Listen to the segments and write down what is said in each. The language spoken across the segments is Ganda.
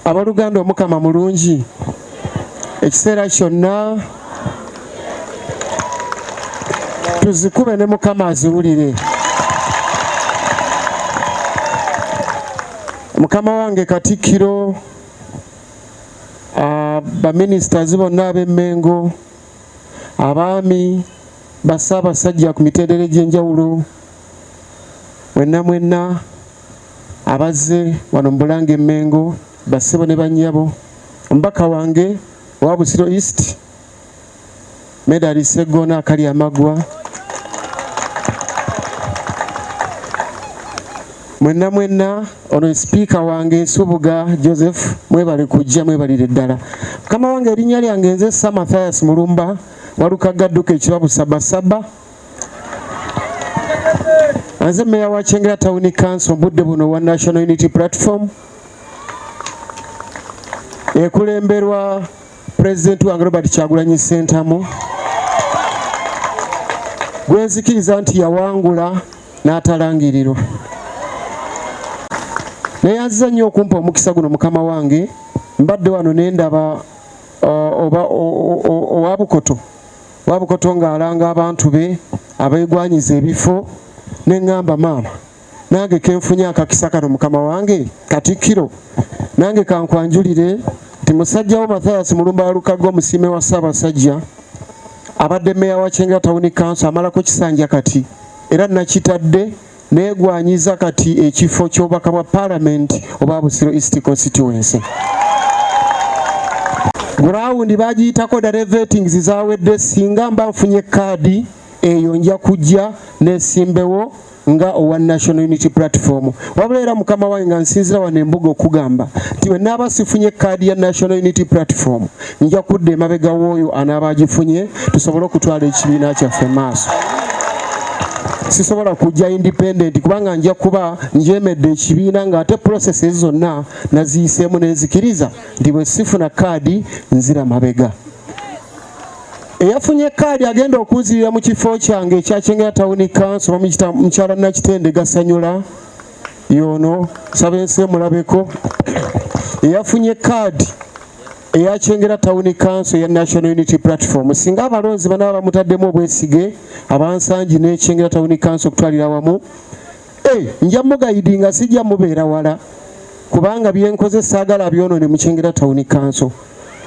Abooluganda, Omukama mulungi ekiseera kyonna. Tuzikube ne Mukama aziwulire. Mukama wange Katikkiro, baministers bonna ab'Emmengo, abaami bassaabasajja ku mitendera egy'enjawulo, mwenna mwenna abazze wano mu Bulange Emmengo, bassebo ne bannyabo, omubaka wange owa Busiro East Medali Sseggona akali amagwa, mwenna mwenna, ono sipiika wange Nsubuga Joseph, mwebale kujja, mwebalire ddala. Mukama wange, erinnya lyange nze Sir Mathias Mulumba Walukagga Dduka ekibabu Sabasaba. Nze meya wa Kyengera Town Council mbudde buno wa National Unity Platform ekulemberwa Pulezidenti wange Robert Kyagulanyi Ssentamu, gwenzikiriza nti yawangula n'atalangirirwa. Neyanziza nnyo okumpa omukisa guno. Mukama wange, mbadde wano nendaba oba owa Bukoto ng'alanga abantu be abeegwanyiza ebifo, neŋŋamba, maama nange kenfunye akakisa kano. Mukama wange Katikkiro, nange kankwanjulire nti musajja wo Mathias Mulumba Walukagga, omusiime wa Ssaabasajja, abadde meya wa Kyengera Town Council, amalako kisanja kati, era nakitadde neegwanyiza kati ekifo ky'obubaka bwa Paalamenti oba Busiro East Constituency. Ground bagiyitako dda, vetings zawedde. Singa mba nfunye kaadi eyo, nja kujja nesimbewo nga owa National Unity Platform. Wabula era mukama wange, nga nsinzira wano embuga okugamba nti bwe naaba sifunye kaadi ya National Unity Platform, nja kudda emabega w'oyo anaaba agifunye, tusobole okutwala ekibiina kyaffe maaso. Sisobola kujja independent kubanga nja kuba njemedde ekibiina, ng'ate processes zonna naziyiseemu nenzikiriza nti bwe sifuna kaadi nzira mabega. Eyafunye kaadi agenda okunzirira mu kifo kyange ekya Kyengera Town Council bamuyita mukyala Nakitende Gasanyula, yono saba ensi emulabeko. Eyafunye kaadi eya Kyengera Town Council ya National Unity Platform, singa abalonzi banaba bamutaddemu obwesige, abansangi n'ekyengera Town Council okutwalira wamu, nja muguidinga, sijja mubeera wala kubanga byenkoze saagala byonone mu Kyengera Town Council.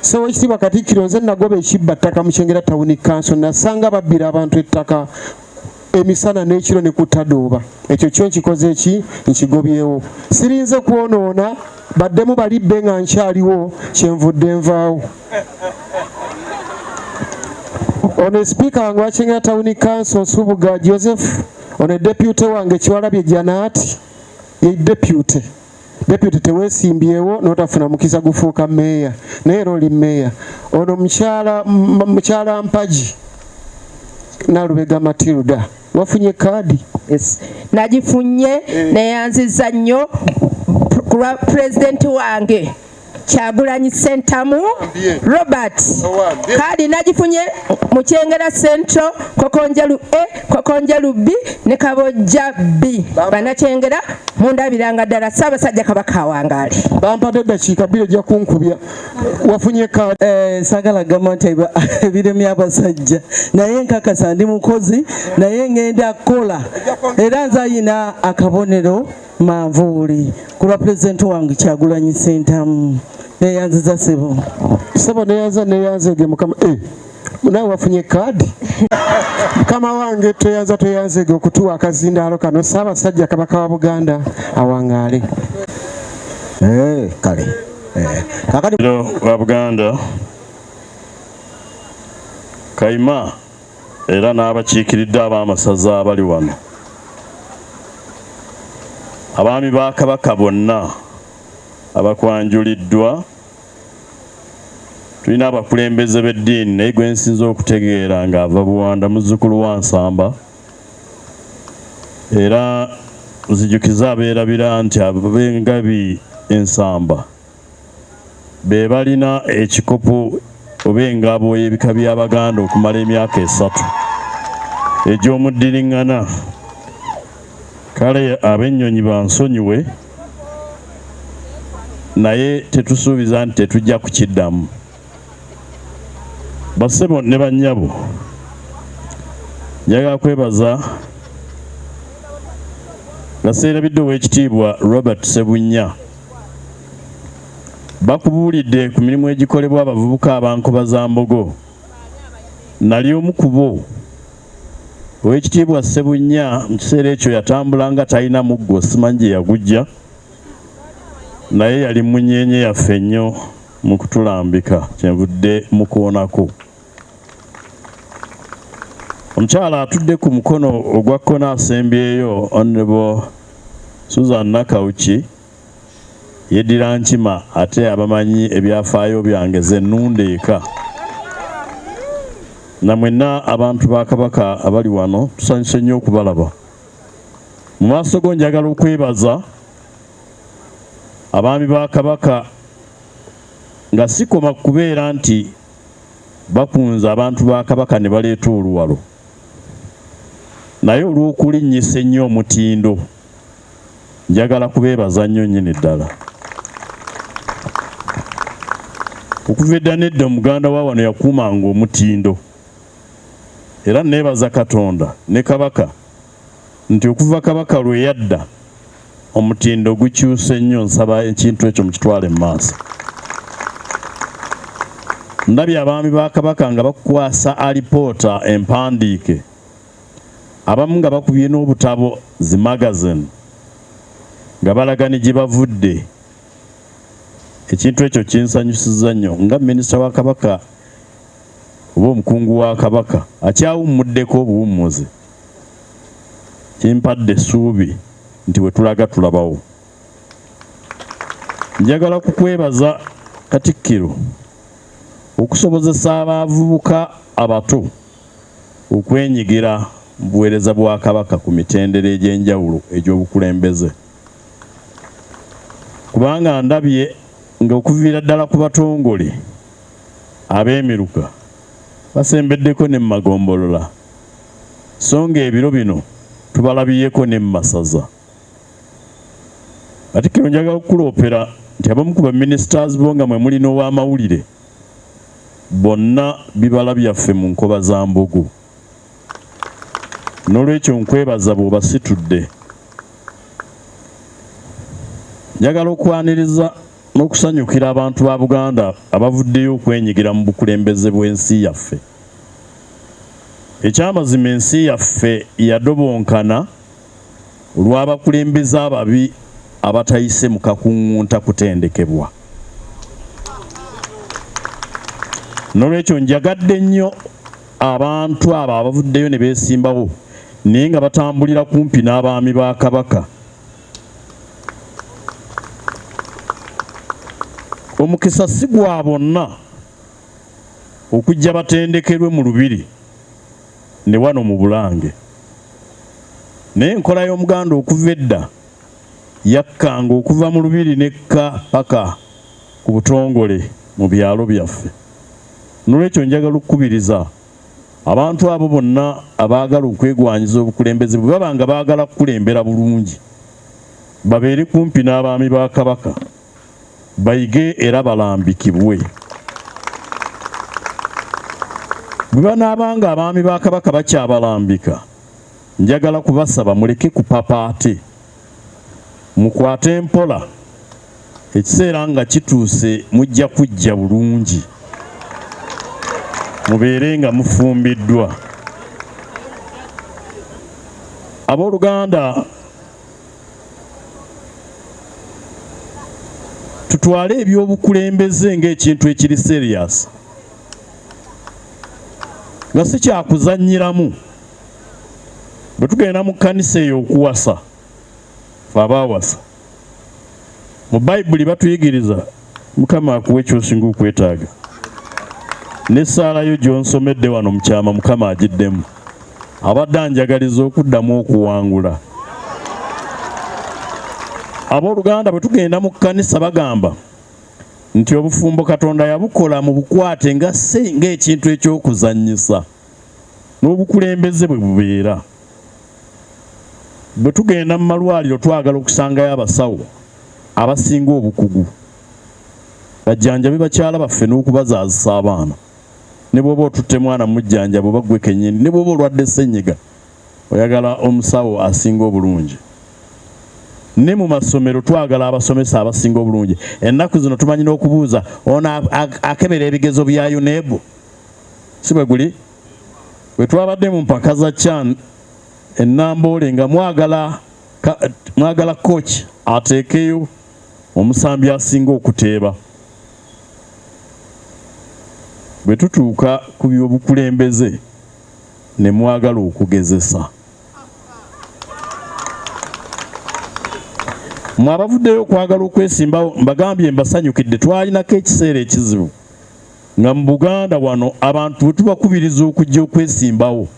Sewekitiibwa Katikkiro, nze nagoba ekibba ttaka mu Kyengera Town Council. Nasanga babbira abantu ettaka emisana n'ekiro ne kutadooba. Ekyo kyo nkikoze eki nkigobyewo, sirinze kwonoona baddemu balibbe nga nkyaliwo, kyenvudde nvaawo. Ono sipiika wange wa Kyengera Town Council Nsubuga Joseph, ono deputy wange Kiwalabye Janaati, ye deputy. Deputy teweesimbyewo n'otafuna mukisa gufuuka meeya, naye era oli meeya. Ono mukyala Mpagi Nalubega Matilda, wafunye kaadi? Yes. Nagifunye, neyanziza nnyo ku lwa pulezidenti wange Kyagulanyi Sentamu Robert. Kaadi nagifunye mu Kyengera Central, Kokonjeru A, Kokonjeru B ne Kabojja B. Banakyengera mundabiranga ddala. Ssaabasajja Kabaka awangaale. Bampadde eddakiika 2, ojja kunkubya. Wafunye kaadi? Saagala gamba nti ebiremya abasajja, naye nkakasa ndi mukozi, naye ngenda kukola, era nze ayina akabonero manvuuli ku lwa pulezidenti wange Kyagulanyi Sentamu. Neyanziza, sebo. Sebo, neyanza, neyanzege mukama. Nawe wafunye kaadi? Mukama wange, tweyanza, tweyanzege okutuwa akazindaalo kano. Ssaabasajja Kabaka wa Buganda awangaale. Kale kakati wa Buganda Kayima era n'abakiikiridde ab'amasaza abali wano, abaami ba Kabaka bonna abakwanjuliddwa, tulina abakulembeze b'eddiini, naye gwe nsinza okutegeera ng'ava Buwanda, muzzukulu wa Nsamba, era nzijukiza abeerabira nti ab'engabi Ensamba be balina ekikopo oba engabo y'ebika by'Abaganda okumala emyaka 3 egy'omuddiriŋŋana. Kale ab'ennyonyi bansonyiwe. Naye tetusuubiza nti tetujja kukiddamu. Bassebo ne bannyabo, njagala kwebaza nga seerabidde Oweekitiibwa Robert Ssebunnya. Bakubuulidde ku mirimu egikolebwa abavubuka abankobazambogo. Nali omu ku bo. Oweekitiibwa Ssebunnya mu kiseera ekyo yatambula nga talina muggo, simanyi gye yagujja, naye yali munyeenye yaffe nnyo mu kutulambika, kyenvudde mukoonako. Omukyala atudde ku mukono ogwa kkono asembyeyo, Honorable Susan Nakawuki, yeddira Nkima, ate abamanyi ebyafaayo byange ze nnunda eka. Na mwenna abantu ba Kabaka abali wano, tusanyuse nnyo okubalaba. Mu maaso go njagala okwebaza abaami ba Kabaka nga sikoma kubeera nti bakunze abantu ba Kabaka ne baleeta oluwalo, naye olw'okulinnyisa ennyo omutindo njagala kubeebaza nnyo nnyini ddala. Okuva edda n'edda Omuganda wa wano yakuumanga omutindo, era neebaza Katonda ne Kabaka nti okuva Kabaka lwe yadda omutindo gukyuse nnyo. Nsaba ekintu ekyo mukitwale mu maaso. Ndabye abaami ba Kabaka nga bakukwasa alipoota empandiike, abamu nga bakubye n'obutabo zi magazine nga balaga ne gye bavudde. Ekintu ekyo kinsanyusiza nnyo nga minisita wa Kabaka oba omukungu wa Kabaka akyawummuddeko obuwummuze. Kimpadde essuubi nti we tulaga tulabawo. Njagala kukwebaza Katikkiro okusobozesa abavubuka abato okwenyigira mu buweereza bwa Kabaka ku mitendera egy'enjawulo egy'obukulembeze, kubanga ndabye nga okuviira ddala ku batongole ab'emiruka basembeddeko ne mu magombolola, so ng'ebiro bino tubalabyeko ne mu masaza. Katikkiro, njagala okukuloopera nti abamu ku baministers bo nga mwe muli n'ow'amawulire bonna bibala byaffe mu Nkobazambogo. N'olwekyo nkwebaza bw'obasitudde. Njagala okwaniriza n'okusanyukira abantu ba Buganda abavuddeyo okwenyigira mu bukulembeze bw'ensi yaffe. Ekyamazima ensi yaffe yadobonkana olw'abakulembeze ababi abatayise mu kakuŋŋunta kutendekebwa. N'olwekyo njagadde nnyo abantu abo abavuddeyo ne beesimbawo naye nga batambulira kumpi n'abaami ba Kabaka. Omukisa si gwa bonna okujja batendekerwe mu Lubiri ne wano mu Bulange. Naye enkola y'Omuganda okuva edda yakkanga okuva mu Lubiri nekka paka ku butongole mu byalo byaffe. N'olwekyo njagala okukubiriza abantu abo bonna abaagala okwegwanyiza obukulembeze, bwe baba nga baagala kukulembera bulungi, babeere kumpi n'abaami ba Kabaka, bayige era balambikibwe. Bwe banaabanga abaami ba Kabaka bakyabalambika, njagala kubasaba muleke kupapaate, mukwate mpola. Ekiseera nga kituuse mujja kujja bulungi, mubeere nga mufumbiddwa. Abooluganda, tutwale ebyobukulembeze ng'ekintu ekiri serious, nga si kyakuzannyiramu. Bwe tugenda mu kkanisa eyo okuwasa, fe abaawasa mu Bayibuli batuyigiriza Mukama akuwa ekyosinga okwetaaga, n'essaala yo gy'onsomedde wano mu kyama Mukama agiddemu. Abadde anjagaliza okuddamu okuwangula. Abooluganda, bwe tugenda mu kkanisa bagamba nti obufumbo Katonda yabukola mu bukwate nga si ng'ekintu eky'okuzannyisa, n'obukulembeze bwe bubeera. Bwe tugenda mu malwaliro twagala okusangayo abasawo abasinga obukugu. Bajjanjabe bakyala baffe n'okubazaazisa abaana. Ne bw'oba otutte mwana mujjanjaba oba ggwe kennyini, ne bw'oba olwadde ssennyiga oyagala omusawo asinga obulungi. Ne mu masomero twagala abasomesa abasinga obulungi. Ennaku zino tumanyi n'okubuuza ono akebera ebigezo bya UNEB, si bwe guli? Bwe twabadde mu mpaka za CHAN e Namboole nga mwagala coach ateekeyo omusambi asinga okuteeba. Bwe tutuuka ku by'obukulembeze ne mwagala okugezesa. Mwe abavuddeyo okwagala okwesimbawo mbagambye mbasanyukidde, twalinako ekiseera ekizibu nga mu Buganda wano abantu bwe tubakubiriza okujja okwesimbawo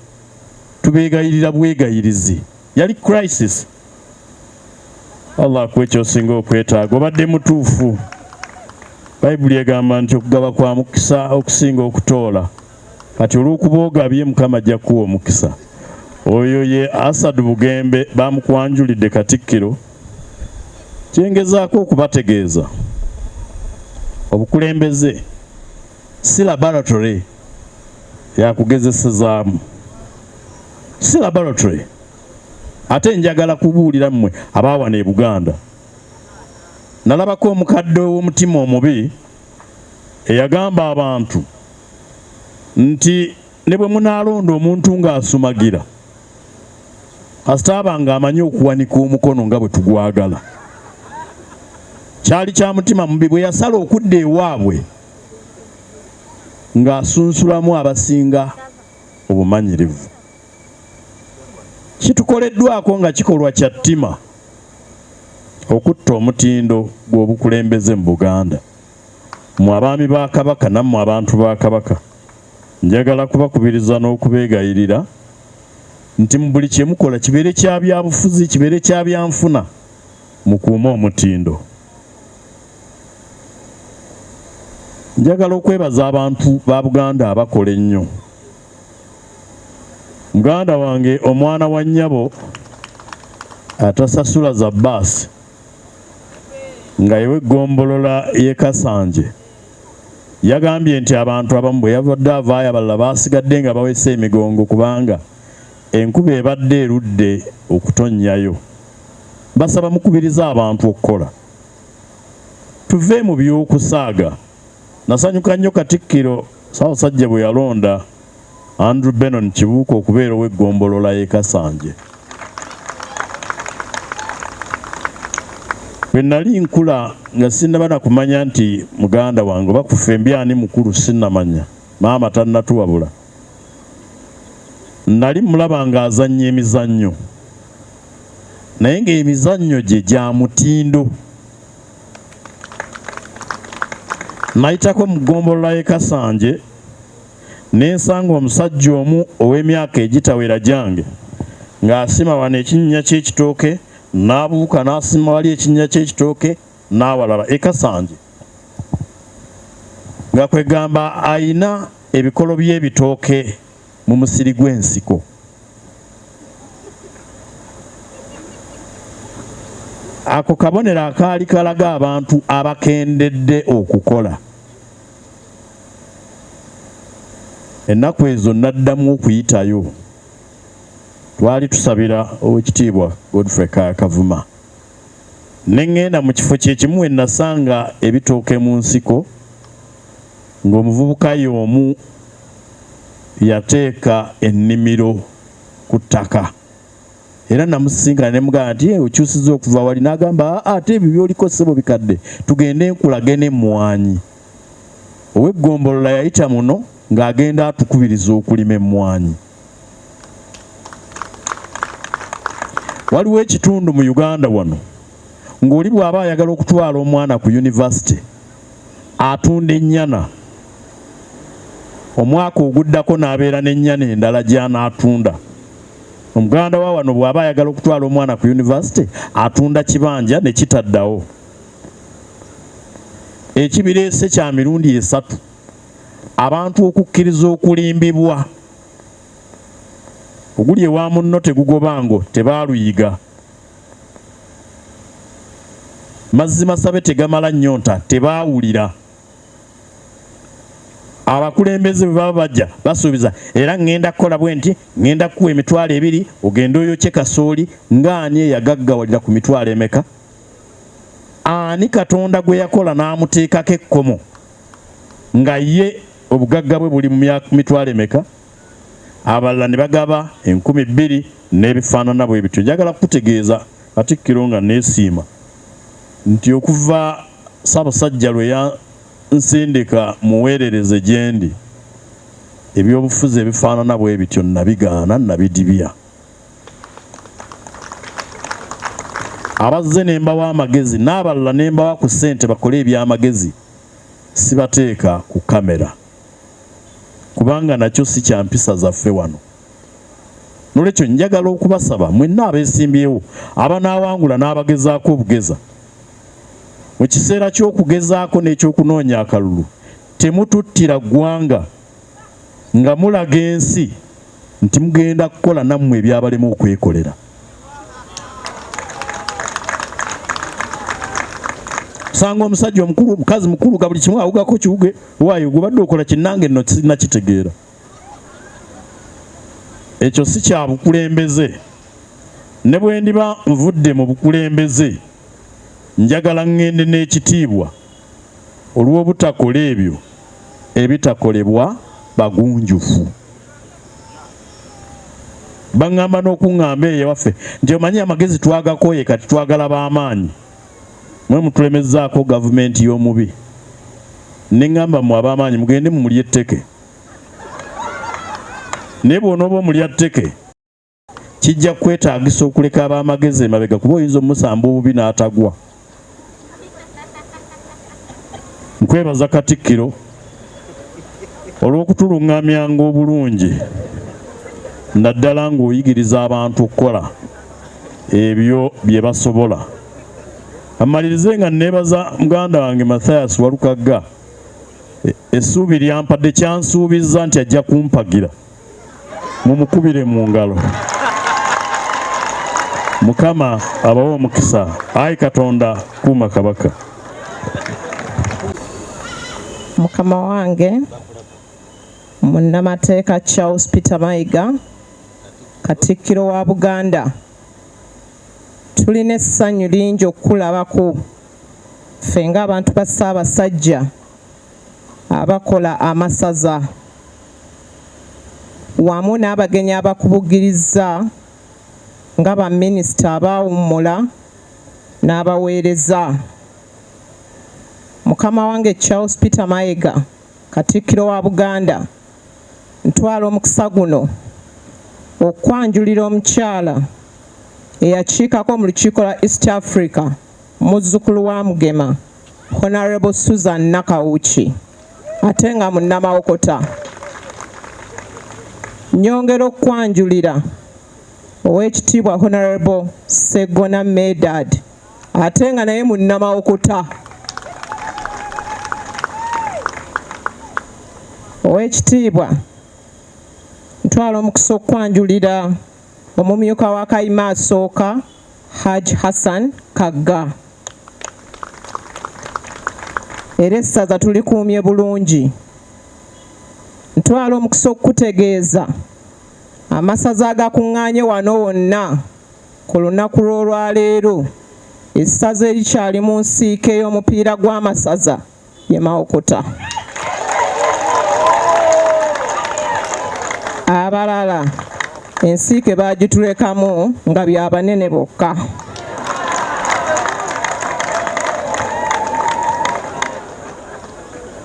tubeegayirira bwegayirizi. Yali crisis. Allah akuwe ky'osinga okwetaaga, obadde mutuufu. Bayibuli egamba nti okugaba kwa mukisa okusinga okutoola. Kati olw'okuba ogabye, Mukama ajja kukuwa omukisa. Oyo ye Asad Bugembe, bamukwanjulidde Katikkiro. Kyengezaako okubategeeza, obukulembeze si laboratory yakugezesezaamu, si laboratory. Ate njagala kubuulira mmwe abaawano e Buganda. Nalabako omukadde ow'omutima omubi eyagamba abantu nti ne bwe munaalonda omuntu ng'asumagira, kasita aba ng'amanyi okuwanika omukono nga bwe tugwagala. Kyali kya mutima mubi. Bwe yasala okudda ewaabwe ng'asunsulamu abasinga obumanyirivu. Kitukoleddwako nga kikolwa kya ttima okutta omutindo gw'obukulembeze mu Buganda. Mmwe abaami ba Kabaka nammwe abantu ba Kabaka, njagala kubakubiriza n'okubeegayirira nti mu buli kye mukola, kibeere kya byabufuzi, kibeere kya byanfuna, mukuume omutindo. Njagala okwebaza abantu ba Buganda abakola ennyo. Muganda wange omwana wa nnyabo atasasula za bbaasi nga yewe eggombolola y'e Kasanje yagambye nti abantu abamu bwe yavadde avaayo abalala baasigadde nga bawese emigongo kubanga enkuba ebadde erudde okutonnyayo. Basaba mukubirize abantu okukola, tuve mu by'okusaaga. Nasanyuka nnyo Katikkiro Ssaabasajja bwe yalonda Andrew Benon Kibuuka okubeera ow'eggombolola y'e Kasanje. Bwe nali nkula nga sinnaba na kumanya nti muganda wange oba ku ffembi ani mukulu, sinnamanya, maama tannatuwabula. Nali mulaba ng'azannya emizannyo naye ng'emizannyo gye gya mutindo. Nayitako mu ggombolola y'e Kasanje ne nsanga omusajja omu ow'emyaka egitawera gyange ng'asima wano ekinnya ky'ekitooke n'abuuka n'asima wali ekinnya ky'ekitooke n'awalala e Kasanje, nga kwegamba ayina ebikolo by'ebitooke mu musiri gw'ensiko. Ako kabonero akaali kalaga abantu abakendedde okukola. Ennaku ezo naddamu okuyitayo, twali tusabira Oweekitiibwa Godfrey Kaaya Kavuma, ne ŋŋenda mu kifo kye kimu we nasanga ebitooke mu nsiko ng'omuvubuka y'omu yateeka ennimiro ku ttaka. Era namusisinkana ne mugamba nti, okyusizza okuva wali?" N'agamba, "Aa, ate ebyo by'oliko ssebo bikadde, tugende nkulage n'emmwanyi." Ow'eggombolola yayita muno ng'agenda atukubiriza okulima emmwanyi. Waliwo ekitundu mu Uganda wano ng'oli bw'aba ayagala okutwala omwana ku yunivasite atunda ennyana, omwaka oguddako n'abeera n'ennyana endala gy'anaatunda. Omuganda wa wano bw'aba ayagala okutwala omwana ku yunivasite atunda kibanja ne kitaddawo. Ekibireese kya mirundi esatu: abantu okukkiriza okulimbibwa, oguli ewa munno tegugoba ngo tebaaluyiga, mazzi masabe tegamala nnyonta tebaawulira. Abakulembeze bwe baba bajja basuubiza, era ŋŋenda kukola bwe nti, ŋŋenda kukuwa 20,000 ogende oyokye kasooli. Ng'ani eyagaggawalira ku mitwalo emeka? Ani Katonda gwe yakola n'amuteekako ekkomo nga ye obugagga bwe buli mu mitwalo emeka, abalala ne bagaba 2000 n'ebifaanana bwe bityo? Njagala kukutegeeza, Katikkiro, nga neesiima nti okuva Ssaabasajja lwe yansindika muweerereze gye ndi, ebyobufuzi ebifaanana bwe bityo nabigaana, nabidibya. Abazze ne mbawa amagezi, n'abalala ne mbawa ku ssente bakole ebyamagezi, sibateeka ku kamera kubanga nakyo si kya mpisa zaffe wano. Nolwekyo njagala okubasaba mwenna abeesimbyewo, abanaawangula n'abagezaako obugeza, mu kiseera ky'okugezaako n'ekyokunoonya akalulu, temututtira ggwanga nga mulaga ensi nti mugenda kukola nammwe ebyabalema okwekolera. Osanga omusajja omukulu, omukazi mukulu, ga buli kimu awugako kiwuge, waayo gubadde okola kinnange nno sinakitegeera. Ekyo si kya bukulembeze. Ne bwe ndiba nvudde mu bukulembeze, njagala ŋŋende n'ekitiibwa olw'obutakola ebyo ebitakolebwa bagunjufu. Baŋŋamba n'okuŋŋamba eyo ewaffe nti omanyi amagezi twagakooye, kati twagala b'amaanyi, mwe mutulemezzaako gavumenti y'omubi. Ne ŋŋamba, mmwe ab'amaanyi mugende mumulye etteke, naye bw'onooba omulya tteke kijja kukwetaagisa okuleka ab'amagezi emabega, kuba oyinza omusamba obubi n'atagwa. Nkwebaza, Katikkiro, olw'okutuluŋŋamyanga obulungi, naddala ng'oyigiriza abantu okukola ebyo bye basobola. Amalirize nga neebaza muganda wange Mathias Walukagga, essuubi lyampadde, kyansuubizza nti ajja kumpagira. Mumukubire mu ngalo. Mukama abawe omukisa. Ayi Katonda, kuuma Kabaka. Mukama wange munnamateeka Charles Peter Mayiga, Katikkiro wa Buganda, tulina essanyu lingi okukulabako ffe ng'abantu ba Ssaabasajja abakola amasaza, wamu n'abagenyi abakubugirizza nga baminisita abaawummula n'abaweereza. Mukama wange Charles Peter Mayiga, Katikkiro wa Buganda, ntwala omukisa guno okwanjulira omukyala eyakiikako mu lukiiko lwa East Africa, muzzukulu wa Mugema, Honorable Susan Nakawuki, ate nga munnamawokota. Nyongera okwanjulira Oweekitiibwa Honorable Ssegona Medard, ate nga naye munnamawokota. Oweekitiibwa, ntwala omukisa okwanjulira omumyuka wa Kayima asooka, Haj Hassan Kagga. Era essaza tulikuumye bulungi. Ntwala omukisa okukutegeeza amasaza agakuŋŋaanye wano wonna ku lunaku lw'olwaleero, essaza erikyali mu nsiike y'omupiira gw'amasaza ye Mawokota. Abalala ensiike baagitulekamu nga bya banene bokka.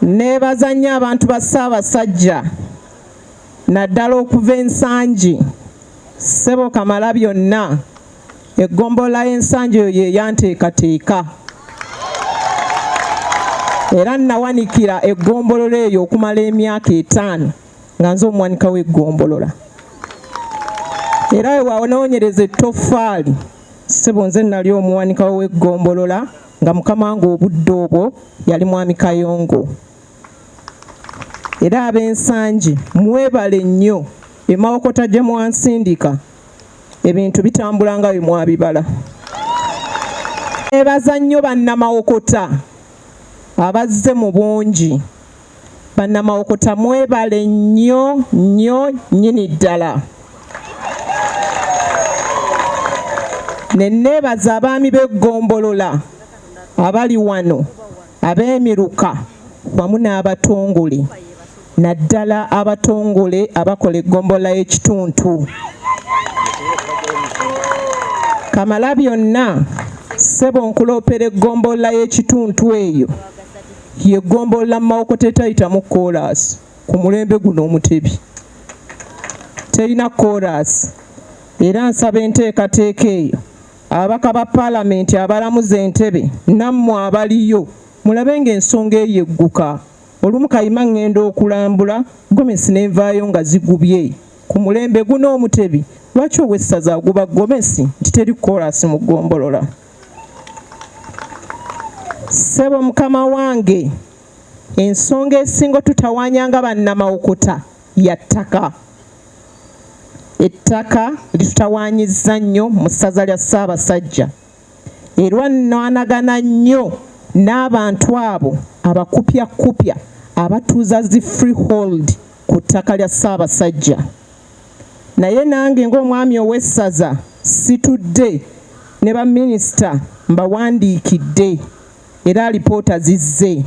Neebaza nnyo abantu ba Ssaabasajja, naddala okuva Ensangi. Ssebo Kamala byonna, eggombolola y'Ensangi eyo ye yanteekateeka, era nawanikira eggombolola eyo okumala emyaka 5 nga nze omuwanika w'eggombolola. Era we wanoonyereza ettoffaali, ssebo, nze nali omuwanika w'eggombolola nga mukama wange obudde obwo yali Mwami Kayongo. Era ab'Ensangi mwebale nnyo, Emawokota gye mwansindika ebintu bitambula nga bwe mwabibala. Neebaza nnyo bannamawokota abazze mu bungi. Bannamawokota mwebale nnyo nnyo nnyini ddala. Ne neebaza abaami b'eggombolola abali wano, ab'emiruka wamu n'abatongole, naddala abatongole abakola eggombolola y'ekituntu. Kamala byonna, ssebo nkuloopera eggombolola y'ekituntu eyo ye ggombolola Mawokota etayitamu kkoolaasi ku mulembe guno Omutebi. Terina kkoolaasi era nsaba enteekateeka eyo ababaka ba Palamenti abalamuza entebe nammwe abaliyo mulabe ng'ensonga eyo egguka. Olumu Kayima ŋŋenda okulambula gomesi ne nvaayo nga zigubye. Ku mulembe guno Omutebi lwaki ow'essaza aguba gomesi nti teri kkoolaasi mu ggombolola? Ssebo mukama wange, ensonga esinga otutawaanya nga Bannamawokota ya ttaka. Ettaka litutawaanyizza nnyo mu ssaza lya Ssaabasajja erwa nnwanagana nnyo n'abantu abo abakupyakkupya abatuuza zi freehold ku ttaka lya Ssaabasajja. Naye nange ng'omwami ow'essaza situdde ne baminisita mbawandiikidde era alipoota zizze.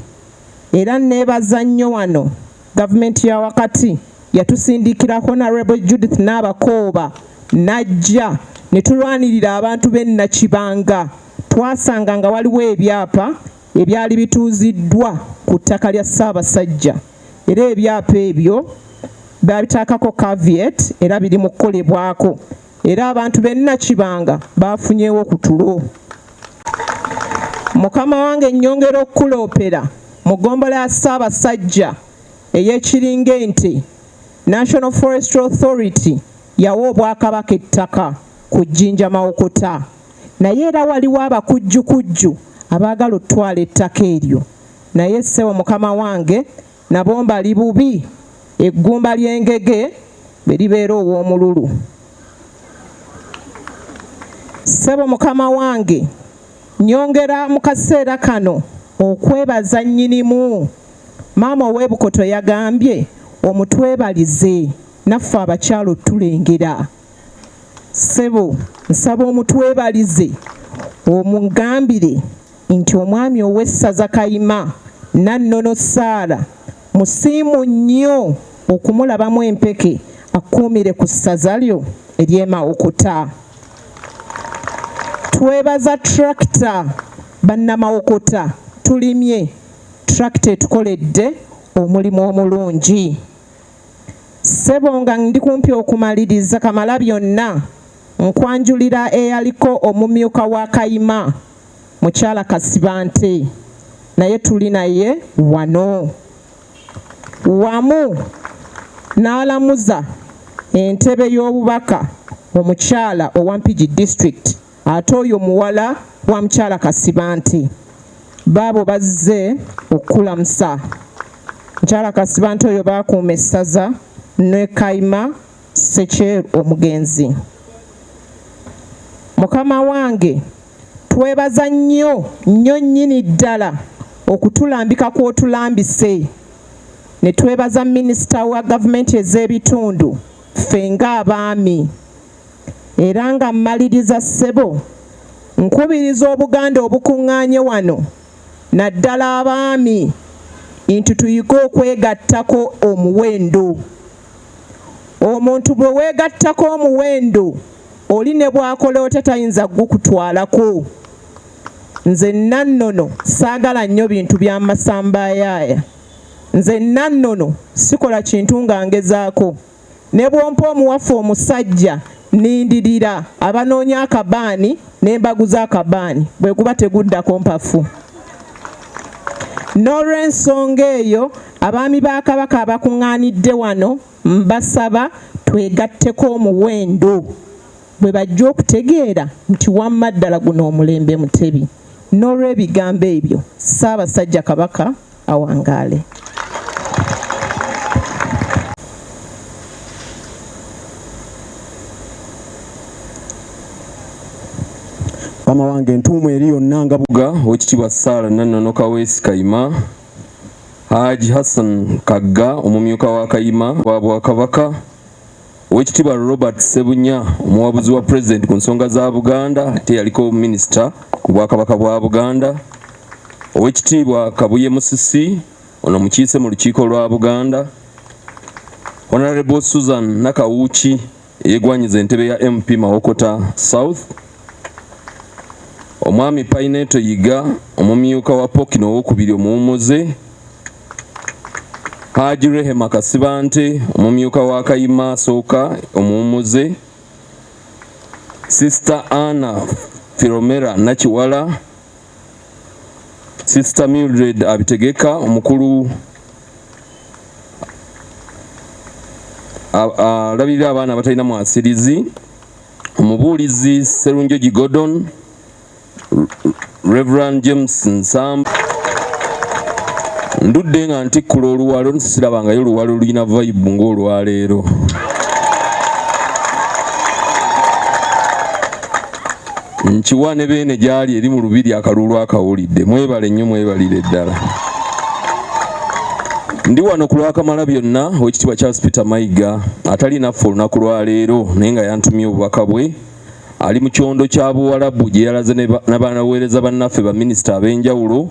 Era nneebaza nnyo wano gavumenti ya wakati yatusindikira Honorable Judith Nabakooba n'ajja ne tulwanirira abantu b'e Nakibanga. Twasanga nga waliwo ebyapa ebyali bituuziddwa ku ttaka lya Ssaabasajja era ebyapa ebyo babiteekako caveat era biri mu kukolebwako era abantu b'e Nakibanga baafunyeewo ku tulo. Mukama wange nnyongera okukuloopera mu ggombolola ya Ssaabasajja ey'ekiringa ente, National Forestry Authority yawa Obwakabaka ettaka ku Jjinja Mawokota naye era waliwo abakujjukujju abaagala okutwala ettaka eryo naye ssebo mukama wange nabo mbali bubi eggumba ly'engege bwe libeera ow'omululu. Ssebo mukama wange nnyongera mu kaseera kano okwebaza nnyinimu. Maama ow'e Bukoto yagambye omutwebalize naffe abakyala otulengera. Ssebo nsaba omutwebalize omugambire nti omwami ow'essaza Kayima Nannono Sarah musiimu nnyo okumulabamu empeke akkuumire ku ssaza lyo ery'e Mawokota. Twebaza tractor bannamawokota tulimye, tractor etukoledde omulimu omulungi. Ssebo nga ndi kumpi okumaliriza Kamalabyonna nkwanjulira eyaliko omumyuka wa Kayima mukyala Kasibante naye tuli naye wano wamu n'alamuza entebe y'obubaka omukyala owa Mpigi district ate oyo muwala wa mukyala Kasibante. Baabo bazze okukulamusa. Mukyala Kasibante oyo baakuuma essaza ne Kayima Ssekyeru omugenzi. Mukama wange twebaza nnyo nnyo nnyini ddala okutulambika kw'otulambise ne twebaza minisita wa gavumenti ez'ebitundu ffe ng'abaami. Era nga mmaliriza ssebo nkubiriza Obuganda obukuŋŋaanye wano naddala abaami nti tuyige okwegattako omuwendo. Omuntu bwe weegattako omuwendo oli ne bw'akola otya tayinza kugukutwalako. Nze Nannono saagala nnyo bintu bya masambayaaya. Nze Nannono sikola kintu nga ngezaako. Ne bw'ompa omuwafu omusajja nnindirira abanoonya akabaani ne mbaguza akabaani bwe guba teguddako mpafu. N'olw'ensonga eyo abaami ba Kabaka abakuŋŋaanidde wano mbasaba twegatteko omuwendo bwe bajja okutegeera nti wamma ddala guno omulembe Mutebi. N'olw'ebigambo ebyo Ssaabasajja Kabaka awangaale. Mukama wange entuumu eri yonna nga Buga, Oweekitiibwa Sarah Nannono Kaweesi Kayima. Haji Hassan Kagga, omumyuka wa Kayima wa Bwakabaka, Oweekitiibwa Robert Ssebunya, omuwabuzi wa Pulezidenti ku nsonga za Buganda ate yaliko minisita ku Bwakabaka bwa Buganda, Oweekitiibwa Kabuye Musisi, ono mukiise mu lukiiko lwa Buganda, Honorable Susan Nakawuki eyegwanyiza entebe ya MP Mawokota South, Omwami Paineto Yiga, omumyuka wa Pokino owokubiri omuwummuze, Haji Rehema Kasibante, omumyuka wa Kayima asooka omuwummuze, Sister Anna Philomera Nakiwala, Sister Mildred Abitegeka, omukulu alabirira abaana abatalina mwasirizi, omubuulizi Serunjogi Gordon, Reverend James Nsamba. Ndudde nga ntikkula oluwalo, nsirabangayo oluwalo olulina vibe ng'olwaleero. Nkiwa ne beene gyali eri mu lubiri akaluulu akawulidde. Mwebale nnyo, mwebalire ddala. Ndi wano ku lwa Kamalabyonna Oweekitiibwa Charles Peter Mayiga atali naffe olunaku lwa leero naye nga yantumye obubaka bwe. Ali mu kyondo kya Buwalabu gye yalaze n'abaweereza bannaffe baminisita ab'enjawulo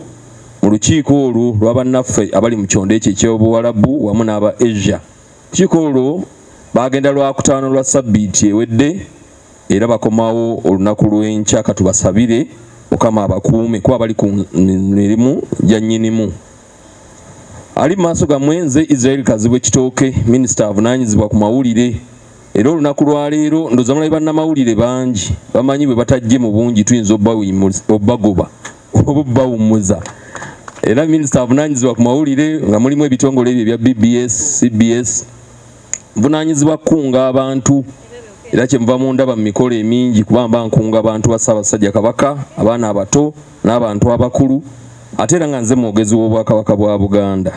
mu lukiiko olwo lwa bannaffe abali mu kyondo ekyo eky'Obuwalabu wamu n'aba Asia. Olukiiko olwo baagenda Lwakutaano lwa ssabbiiti ewedde era bakomawo olunaku lw'enkya. Katubasabire Mukama abakuume kuba bali ku mirimu gya nnyinimu. Ali mu maaso gammwe nze Israel Kazibwe Kitooke, minisita avunaanyizibwa ku mawulire. Era olunaku lwaleero ndowooza mulabi bannamawulire bangi bamanyi bwe batajje mu bungi tuyinza obbagoba oba obbawummuza. Era minisita avunaanyizibwa ku mawulire nga mulimu ebitongole ebyo ebya BBS, CBS, nvunaanyizibwa kukunga abantu era kye muva mundaba mu mikolo emingi kuba mba nkunga abantu ba Ssaabasajja Kabaka, abaana abato n'abantu abakulu, ate era nga nze mwogezi w'Obwakabaka bwa Buganda.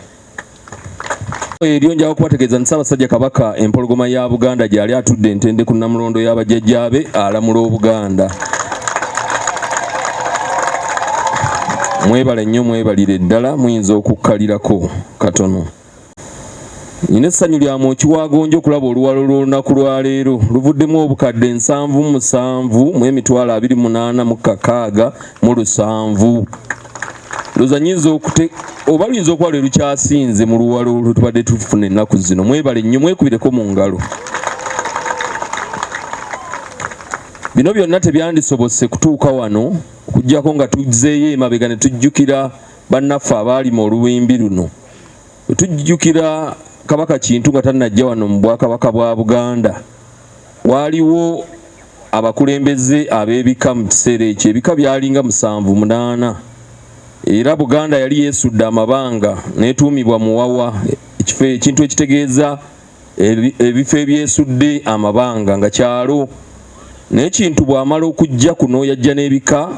Eryo njagala kubategeeza nti Ssaabasajja Kabaka empologoma ya Buganda gy'ali atudde entende ku Nnamulondo y'abajjajjaabe alamula Obuganda. Mwebale nnyo, mwebalire ddala, muyinza okukkalirako katono. Nina essanyu lya mwoki wa gonja okulaba oluwalo lw'olunaku lwa leero luvuddemu obukadde 77 mu emitwalo 28 mu kakaaga mu lusanvu. Ndowooza nnyinza okute oba luyinza okuba lwe lukyasinze mu luwalo lwe tubadde tufuna ennaku zino. Mwebale nnyo, mwekubireko mu ngalo. Bino byonna tebyandisobose kutuuka wano okuggyako nga tuzzeeyo emabega ne tujjukira bannaffe abaalima oluwimbi luno. Bwe tujjukira Kabaka Kintu nga tannajja wano mu Bwakabaka bwa Buganda, waaliwo abakulembeze ab'ebika mu kiseera ekyo. Ebika byalinga 78 era Buganda yali yeesudde amabanga n'etuumibwa Muwawa, ekifo ekintu ekitegeeza ebifo ebyesudde amabanga nga kyalo. Naye Kintu bw'amala okujja kuno yajja n'ebika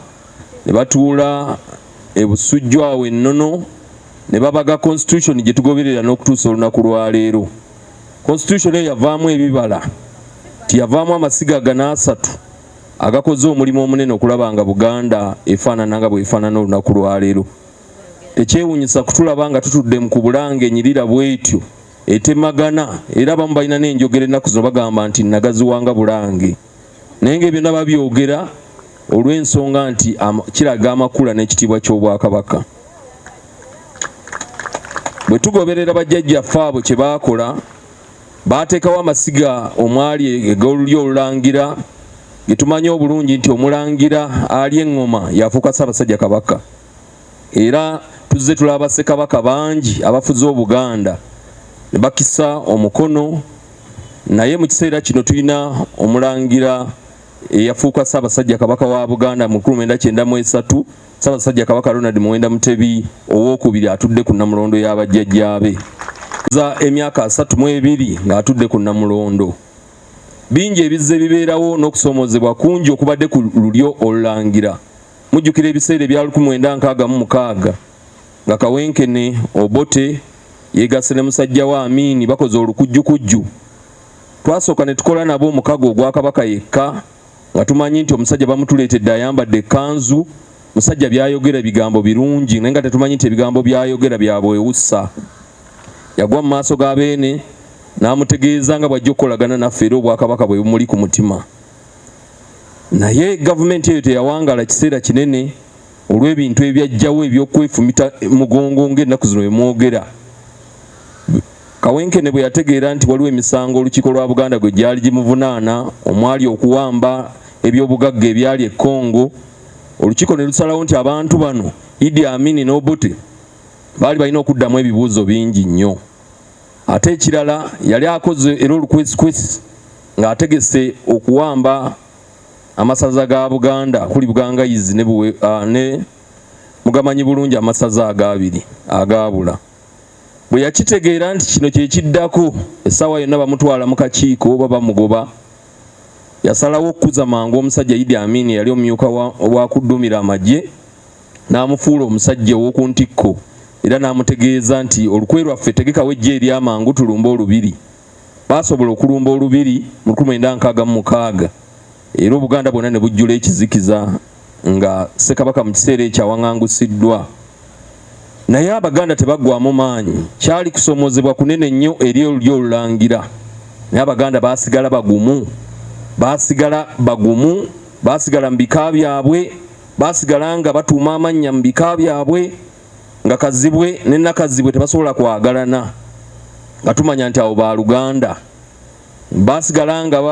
ne batuula e Busujju awo e Nnono ne babaga constitution gye tugoberera n'okutuusa olunaku lwa leero. Constitution eyo yavaamu ebibala, tiyavaamu amasiga gano asatu agakoze omulimu omunene okulaba nga Buganda efaanana nga bw'efaanana olunaku lwa leero. Tekyewuunyisa kutulaba nga tutudde mu ku Bulange enyirira bw'etyo etemagana, era abamu balina n'enjogera ennaku zino bagamba nti nagaziwanga Bulange, naye nga ebyo byonna babyogera olw'ensonga nti kiraga amakula n'ekitiibwa ky'Obwakabaka. Bwe tugoberera bajjajjaffe abo kye baakola, baateekawo amasiga omwali ag'olulyo olulangira, ge tumanyi obulungi nti omulangira ali eŋŋoma yafuuka Ssaabasajja Kabaka. Era tuzze tulaba ssekabaka bangi abafuze Obuganda ne bakisa omukono, naye mu kiseera kino tulina omulangira eyafuuka Ssaabasajja Kabaka wa Buganda mu 1993, Ssaabasajja Kabaka Ronald Muwenda Mutebi owookubiri atudde ku Nnamulondo y'abajjajjaabe za emyaka 32 ng'atudde ku Nnamulondo. Bingi ebizze bibeerawo n'okusoomoozebwa kungi okubadde ku lulyo olulangira. Mujjukira ebiseera ebya 1966 nga Kawenkene Obote yeegasse ne musajja wa Amini bakoze olukujjukujju. Twasooka ne tukola nabo omukago ogwa Kabaka yekka nga tumanyi nti omusajja bamutuleetedde ayambadde ekkanzu Musajja byayogera ebigambo birungi, naye nga tetumanyi nti ebigambo byayogera bya bwewussa. Yagwa mu maaso ga Beene n'amutegeeza nga bw'ajja okukolagana naffe era Obwakabaka bwe bumuli ku mutima. Naye gavumenti eyo teyawangala kiseera kinene olw'ebintu ebyajjawo eby'okwefumita mugongo ng'ennaku zino bwe mwogera. Kawenkene bwe yategeera nti waliwo emisango olukiiko lwa Buganda gwe gyali gimuvunaana omwali okuwamba eby'obugagga ebyali e Congo, olukiiko ne lusalawo nti abantu bano Idi Amini n'Obote baali balina okuddamu ebibuuzo bingi nnyo. Ate ekirala yali akoze era olukwesikwesi ng'ategese okuwamba amasaza ga Buganda kuli Bugangayizi ne, ne mugamanyi bulungi amasaza agabiri agaabula. Bwe yakitegeera nti kino kye kiddako, essaawa yonna bamutwala mu kakiiko oba bamugoba, yasalawo okukuza mangu omusajja Idi Amin eyali omumyuka wa kuddumira amagye n'amufuula omusajja ow'oku ntikko era n'amutegeeza nti olukwe lwaffe tegekawo eggye ery'amangu tulumbe olubiri. Baasobola okulumba olubiri mu 1966 era Obuganda bwonna ne bujjula ekizikiza nga Ssekabaka mu kiseera ekyo awaŋŋangusiddwa. Naye Abaganda tebaggwaamu maanyi. Kyali kusoomoozebwa kunene nnyo eri olulyo Olulangira. Naye Abaganda baasigala bagumu. Baasigala bagumu, baasigala mu bika byabwe, baasigala nga batuuma amannya mu bika byabwe, nga Kazibwe ne Nakazibwe tebasobola kwagalana, nga tumanya nti abo baaluganda. Baasigala nga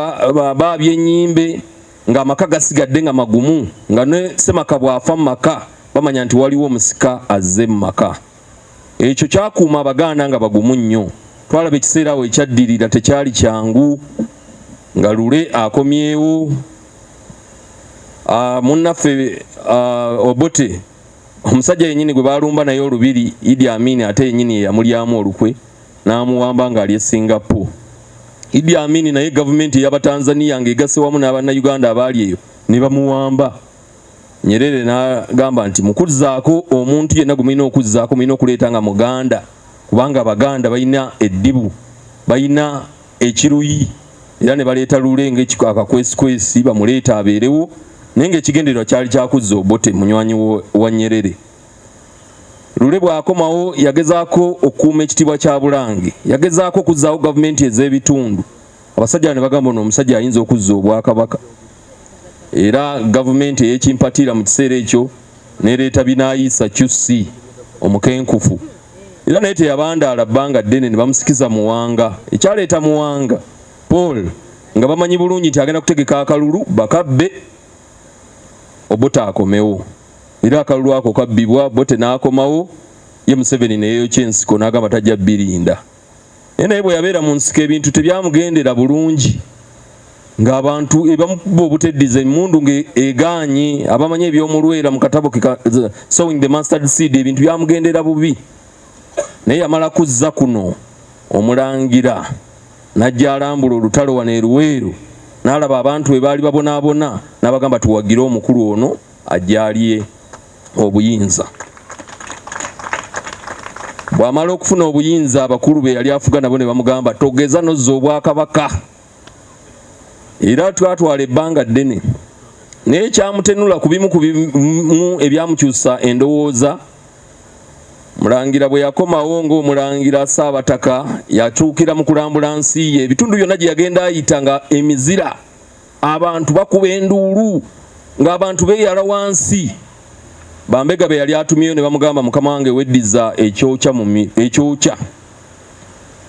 baabya ennyimbe, ng'amaka gasigadde nga magumu, nga ne ssemaka bw'afa mu maka bamanya nti waliwo omusika azze mu maka. Ekyo kyakuuma Abaganda nga bagumu nnyo. Twalaba ekiseera awo ekyaddirira tekyali kyangu, nga Lule akomyewo, munnaffe Obote omusajja yennyini gwe baalumba naye olubiri Idi Amin ate yennyini ye yamulyamu olukwe n'amuwamba ng'ali e Singapore. Idi Amin naye gavumenti ey'Abatanzania ng'egasse wamu n'Abannayuganda abaali eyo ne bamuwamba. Nyerere n'agamba nti mu kuzzaako omuntu yenna gwe mulina okuzzaako mulina okuleeta nga Muganda, kubanga Abaganda balina eddibu, balina ekiruyi, era ne baleeta Lule ng'akakwesikwesi bamuleeta abeerewo, naye ng'ekigendererwa kyali kya kuzza Obote munywanyi wa Nyerere. Lule bw'akomawo yagezaako okukuuma ekitiibwa kya Bulange, yagezaako okuzzaawo gavumenti ez'ebitundu. Abasajja ne bagamba ono omusajja ayinza okuzza Obwakabaka, era gavumenti ey'ekimpatiira mu kiseera ekyo n'ereeta Binaayisa QC omukenkufu, era naye teyabandaala bbanga ddene ne bamusikiza Muwanga. Ekyaleeta Muwanga Paul nga bamanyi bulungi nti agenda kutegeka akalulu bakabbe Obote akomewo, era akalulu ako kabbibwa Obote n'akomawo, ye Museveni ne yeeyokya ensiko n'agamba tajja birinda. Naye naye bwe yabeera mu nsiko ebintu tebyamugendera bulungi, ng'abantu ebamukuba obuteddiza emmundu ng'egaanye, abamanyi eby'omulwera mu katabo ke Sowing the Mustard Seed, ebintu byamugendera bubi. Naye yamala kuzza kuno Omulangira n'ajja alambula olutalo wano e Luweero, n'alaba abantu bwe baali babonaabona, n'abagamba tuwagire omukulu ono ajje alye obuyinza. Bw'amala okufuna obuyinza abakulu be yali afuga nabo ne bamugamba togeza n'ozza Obwakabaka, era twatwala ebbanga ddene. Naye kyamutenula ku bimu ku bimu ebyamukyusa endowooza. Mulangira bwe yakomawo ng'Omulangira Ssaabataka yatuukira mu kulambula nsi ye, ebitundu byonna gye yagenda ayita nga emizira, abantu bakuba enduulu, ng'abantu beeyala wansi. Bambega be yali atumyeyo ne bamugamba mukama wange weddiza ekyokya mu ekyokya.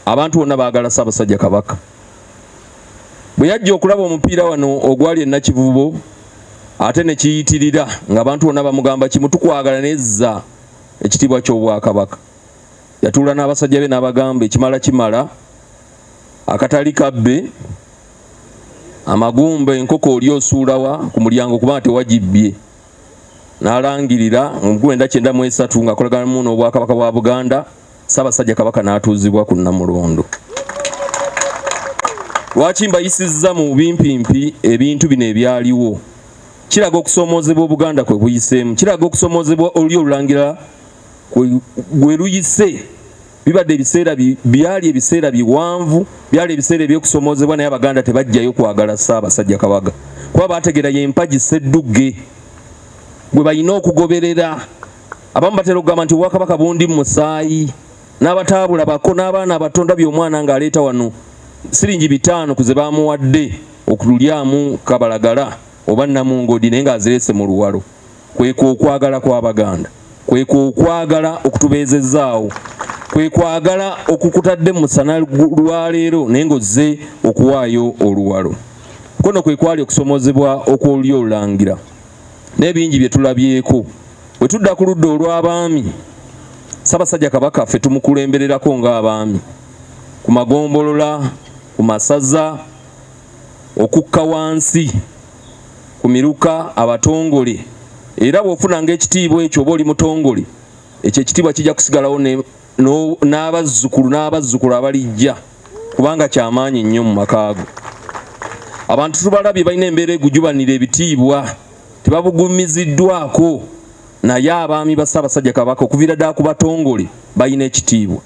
Abantu bonna baagala Ssaabasajja Kabaka. Bwe yajja okulaba omupiira wano ogwali e Nakivubo ate ne kiyitirira ng'abantu bonna bamugamba kimu, tukwagala naye zza ekitiibwa ky'Obwakabaka. Yatuula n'abasajja be n'abagamba ekimala kimala, akatali kabbe, amagumba enkoko oli osuulawa ku mulyango kubanga tewagibbye. N'alangirira mu 1993 ng'akolagana n'Obwakabaka bwa Buganda, Ssaabasajja Kabaka n'atuuzibwa ku Nnamulondo. Lwaki mbayisizza mu bimpimpi ebintu bino ebyaliwo? Kiraga okusoomoozebwa Obuganda kwe buyiseemu, kiraga okusoomoozebwa olulyo Olulangira gwe luyise. Bibadde ebiseera byali ebiseera biwanvu, byali ebiseera eby'okusoomoozebwa, naye Abaganda tebajjayo kwagala Ssaabasajja Kabaka kuba baategeera ye mpagi sseddugge. gwe balina okugoberera. Abamu batera okugamba nti obwakabaka bundi mu musaayi, n'abataabulabako n'abaana abato. Ndabye omwana ng'aleeta wano siringi 5 ku ze bamuwadde okululyamu kabalagala oba namungodi, naye ng'azireese mu luwalo. Kwekwo okwagala kw'Abaganda, kwekwo okwagala okutubeezezzaawo, kwe kwagala okukutadde mu musana lwaleero, naye ng'ozze okuwaayo oluwalo. Kono kwe kwali okusomozebwa okw'olulyo olulangira n'ebingi bye tulabyeko. Bwe tudda ku ludda olw'abaami, Ssaabasajja Kabaka ffe tumukulembererako ng'abaami ku magombolola, ku masaza, okukka wansi ku miruka, abatongole. Era bw'ofunanga ekitiibwa ekyo oba oli mutongole, ekyo ekitiibwa kijja kusigalawo n'abazzukulu n'abazzukulu abalijja, kubanga kyamaanyi nnyo mu makaago. Abantu tubalabye balina embeera egujubanira ebitiibwa, tebabugumiziddwako, naye abaami ba Ssaabasajja Kabaka okuviira ddala ku batongole balina ekitiibwa.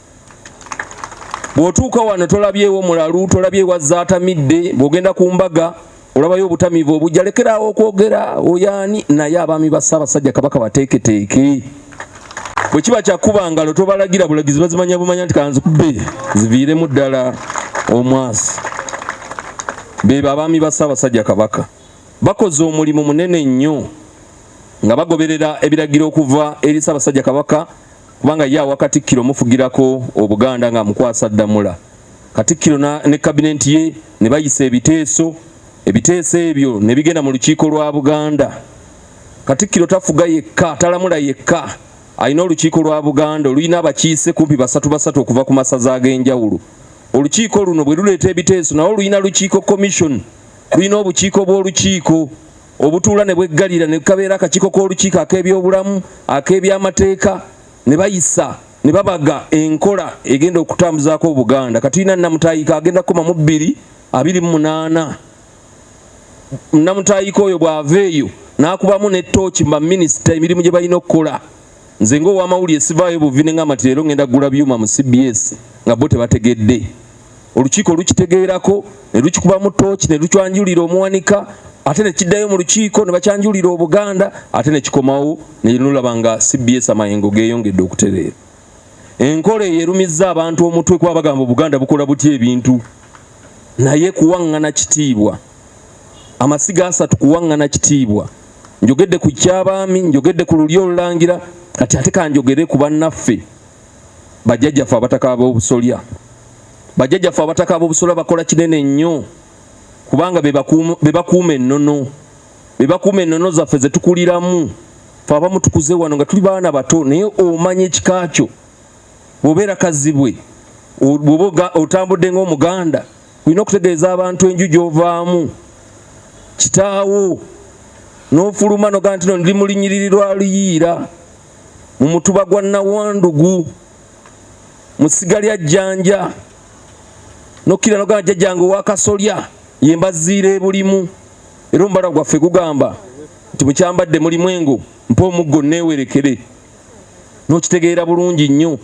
Bw'otuuka wano tolabyewo mulalu, tolabyewo azaatamidde. Bw'ogenda ku mbaga olabayo obutamiivu obujja, lekeraawo okwogera oyaani. Naye abaami ba Ssaabasajja Kabaka bateeketeeke. Bwe kiba kyakuba ngalo tobalagira bulagizi, bazimanya bumanya nti kanzikube ziviiremu ddala omwasi. Beebo abaami ba Ssaabasajja Kabaka bakoze omulimu munene nnyo nga bagoberera ebiragiro okuva eri Ssaabasajja Kabaka, kubanga ye awa Katikkiro omufugirako Obuganda ng'amukwasa ddamula. Katikkiro ne kabinenti ye ne bayisa ebiteeso, ebiteeso ebyo ne bigenda mu lukiiko lwa Buganda. Katikkiro tafuga yekka, talamula yekka, alina olukiiko lwa Buganda olulina abakiise kumpi basatu basatu okuva ku masaza ag'enjawulo. Olukiiko luno bwe luleeta ebiteeso, nalwo lulina lukiiko commission, lulina obukiiko bw'olukiiko obutuula ne bweggalira ne kabeera akakiiko k'olukiiko ak'ebyobulamu, ak'ebyamateeka, ne bayisa ne babaga enkola egenda okutambuzaako Obuganda. Kati tulina Nnamutaayika agenda kukoma mu 2028. Nnamutaayika oyo bw'ava eyo n'akubamu ne ttooki mu baminisita emirimu gye balina okukola. Nze ng'owamawulire sivaayo buvi ne ŋŋamba nti leero ŋŋenda kugula byuma mu CBS nga bo tebategedde. Olukiiko lukitegeerako ne lukikubamu ttooki ne lukyanjulira omuwanika, ate ne kiddayo mu lukiiko ne bakyanjulira Obuganda, ate ne kikomawo ne lulaba nga CBS amayengo geeyongedde okutereera. Enkola eyo erumizza abantu omutwe kuba bagamba Obuganda bukola butya ebintu, naye kuwaŋŋana kitiibwa. Amasiga asatu kuwaŋŋana kitiibwa. Njogedde ku ky'abaami, njogedde ku lulyo olulangira, kati ate kanjogere ku bannaffe bajjajjaffe abataka ab'obusolya. Bajjajjaffe abataka ab'obusolya bakola kinene nnyo, kubanga be bakuuma ennono, be bakuuma ennono zaffe ze tukuliramu. Ffe abamu tukuze wano nga tuli baana bato, naye omanya ekika kyo. Bw'obeera Kazibwe, bw'oba otambudde ng'Omuganda, olina okutegeeza abantu enju gy'ovaamu, kitaawo, n'ofuluma n'ogamba nti no ndi mu lunyiriri lwa Luyiira, mu mutuba gwa Nawandugu, mu ssiga lya Jjanja, n'okkira n'ogamba jjajjange owa Kasolya ye mbaziira ebulimu. Era omubala gwaffe gugamba nti mukyambadde mulimu engo, mpa omuggo neewerekere. N'okitegeera bulungi nnyo.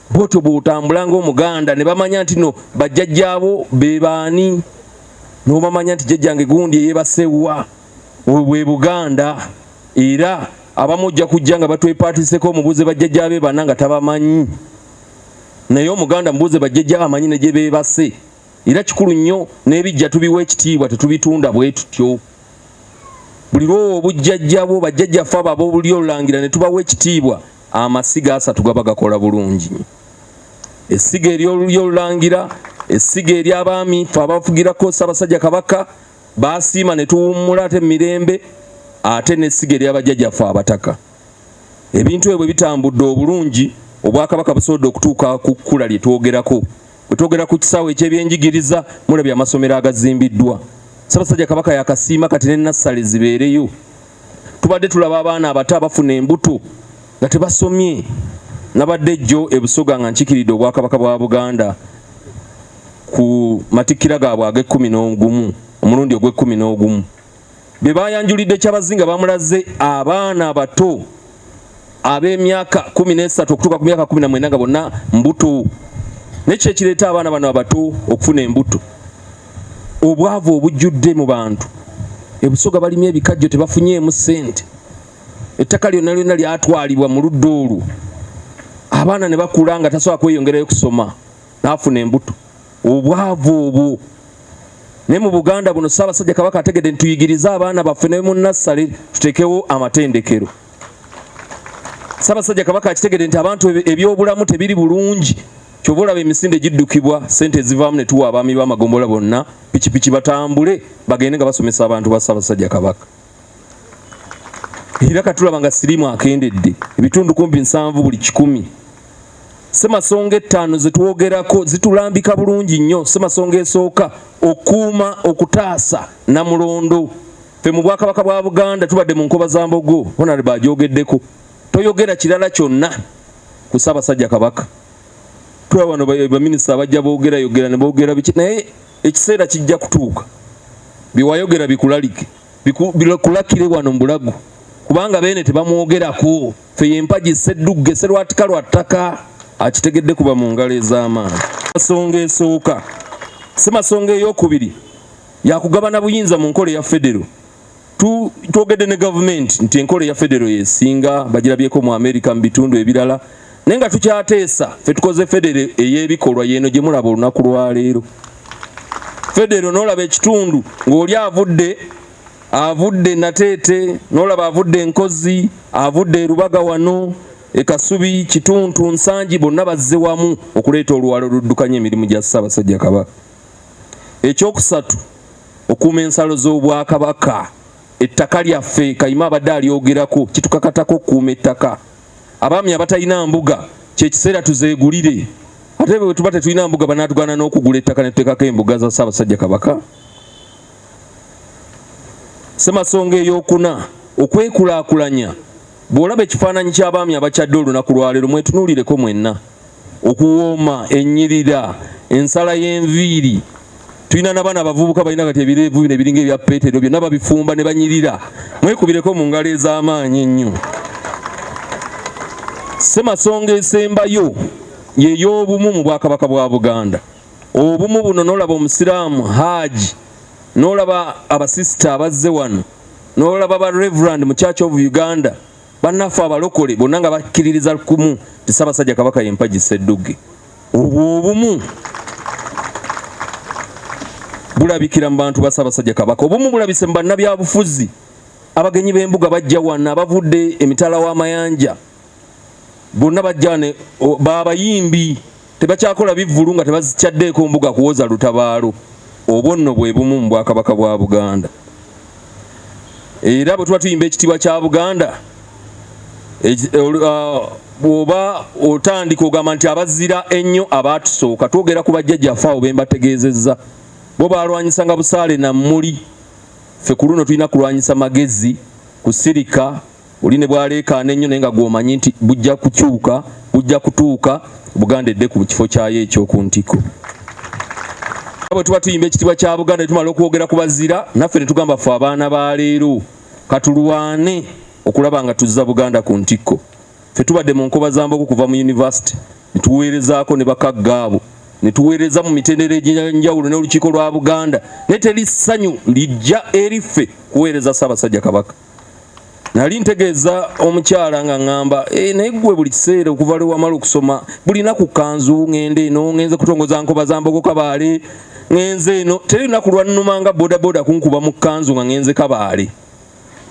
Bw'otyo bw'otambula ng'Omuganda ne bamanya nti no bajjajjaabo be baani, n'obamanya nti jjajjange gundi eyeebasewa. Obwo bwe Buganda. Era abamu ojja kujja nga batwepaatiiseko omubuuze bajjajjaabe bana nga tabamanyi, naye Omuganda mubuuze bajjajjaabe amanyi ne gye beebase. Era kikulu nnyo n'ebijja tubiwa ekitiibwa, tetubitunda bwe tutyo. Buli lwowa obujjajja bwo, bajjajjaffe abo ab'obulyo olulangira ne tubawa ekitiibwa, amasiga asatu gaba gakola bulungi nnyo. Essiga ery'olulyo olulangira, essiga ery'abaami ffe abafugirako Ssaabasajja Kabaka baasiima ne tuwummula ate mu mirembe, ate n'essiga ery'abajjajjaffe abataka. Ebintu ebyo bwe bitambudde obulungi, Obwakabaka busobodde okutuuka ku kkula lye twogerako. Bwe twogera ku kisaawe eky'ebyenjigiriza, mulabye amasomero agazimbiddwa. Ssaabasajja Kabaka yakasiima kati ne nassale zibeereyo. Tubadde tulaba abaana abato abafuna embuto nga tebasomye. Nabadde jjo e Busoga nga nkiikiridde Obwakabaka bwa Buganda ku matikkira gaabwe ag'ekkumi n'ogumu, omulundi ogw'ekkumi n'ogumu. Be baayanjulidde Kyabazinga bamulaze abaana abato ab'emyaka 13 okutuuka ku myaka 19 nga bonna mbuto. Naye ki ekireeta abaana bano abato okufuna embuto? Obwavu obujjudde mu bantu. E Busoga balimye ebikajjo tebafunyeemu ssente. Ettaka lyonna lyonna lyatwalibwa mu ludda olwo, abaana ne bakula nga tasobola kweyongerayo kusoma, n'afuna embuto, obwavu obwo. Naye mu Buganda buno Ssaabasajja Kabaka ategedde nti tuyigirize abaana baffe ne mu nassale tuteekewo amatendekero. Ssaabasajja Kabaka akitegedde nti abantu ebyobulamu tebiri bulungi, kyova olaba emisinde giddukibwa, ssente ezivaamu ne tuwa abaami b'amagombola bonna pikipiki batambule bagende nga basomesa abantu ba Ssaabasajja Kabaka. Era katulaba nga siriimu akendedde ebitundu kumpi 70 buli 100. Ssemasonga 5 ze twogerako zitulambika bulungi nnyo. Ssemasonga esooka, okuuma okutaasa Namulondo. Ffe mu Bwakabaka bwa Buganda tubadde mu nkoba za mbogo, Honorable agyogeddeko, toyogera kirala kyonna ku Ssaabasajja Kabaka. Tulaba bano baminisita abajja boogera yogera ne boogera biki, naye ekiseera kijja kutuuka bye wayogera bikulalike, bikulakire wano mu bulago, kubanga beene tebamwogerako. Ffe y'empagi sseddugge sserwatika lwa ttaka, akitegedde kuba mu ngalo ez'amaanyi. Nsonga esooka. Ssemasonga ey'okubiri yakugabana buyinza mu nkola eya federo. Twogedde ne gavumenti nti enkola eya federo yesinga, bagirabyeko mu Amerika, mu bitundu ebirala, naye nga tukyateesa. Ffe tukoze federo ey'ebikolwa, yeeno gye mulaba olunaku lwaleero. Federo n'olaba ekitundu ng'oli avudde Nateete, n'olaba avudde Enkozi, avudde Erubaga, wano e Kasubi, Kituntu, Nsangi, bonna bazze wamu okuleeta oluwalo oluddukanya emirimu gya Ssaabasajja Kabaka. Ekyokusatu, okuuma ensalo z'Obwakabaka. Ettaka lyaffe Kayima abadde alyogerako, kitukakatako okukuuma ettaka. Abaami abatalina mbuga, kyekiseera tuzeegulire. Ate bwe tuba tetulina mbuga, banaatugaana n'okugula ettaka ne tuteekako embuga za Ssaabasajja Kabaka. Ssemasonga ey'okuna, okwekulaakulanya. Bw'olaba ekifaananyi ky'abaami abakyadde olunaku lwaleero, mwetunuulireko mwenna okuwooma, ennyirira, ensala y'enviiri. Tulina n'abaana abavubuka balina kati ebireevu bino ebiringa ebya Peetero, byonna babifumba ne banyirira. Mwekubireko mu ngalo ez'amaanyi ennyo. Ssemasonga esembayo y'ey'obumu mu Bwakabaka bwa Buganda. Obumu buno, n'olaba Omusiraamu Haaji, n'olaba abasisita abazze wano, n'olaba ba Reverend mu Church of Uganda, bannaffe abalokole bonna nga bakkiririza kumu nti Ssaabasajja Kabaka y'empagi ssedduge. Obwo obumu bulabikira mu bantu ba Ssaabasajja Kabaka. Obumu bulabise mu bannabyabufuzi. Abagenyi b'embuga bajja wano, abavudde emitala w'amayanja bonna bajja ne babayimbi tebakyakola bivvulu nga tebazikyaddeeko mbuga kuwoza lutabaalo. Obwo nno bwe bumu mu Bwakabaka bwa Buganda. Era bwe tuba tuyimba ekitiibwa kya Buganda, bw'oba otandika ogamba nti abazira ennyo abaatusooka, twogera ku bajjajjaffe abo be mbategeezezza, bo baalwanyisanga busaale na mmuli. Ffe ku luno tulina kulwanyisa magezi, kusirika. Oli ne bwaleekaana ennyo, naye nga gw'omanyi nti bujja kukyuka, bujja kutuuka, Buganda edde ku kifo kyayo eky'oku ntikko. Bwe tuba tuyimba ekitiibwa kya Buganda ne tumala okwogera ku bazira, naffe ne tugamba ffe abaana ba leero katulwane okulaba nga tuzza Buganda ku ntikko. Ffe tubadde mu nkoba za mbogo kuva mu yunivasite, ne tuweerezaako ne bakagga abo, ne tuweereza mu mitendera egy'enjawulo n'Olukiiko lwa Buganda, naye teri ssanyu lijja eri ffe kuweereza Ssaabasajja Kabaka. Nali ntegeeza omukyala nga ŋŋamba, naye ggwe buli kiseera okuva lwe wamala okusoma buli naku kanzu, ŋŋenda eno, ŋŋenze kutongoza nkoba za mbogo Kabaale, ŋŋenze eno, teri lunaku lwannuma nga bodaboda kunkuba mu kkanzu nga ŋŋenze Kabaale.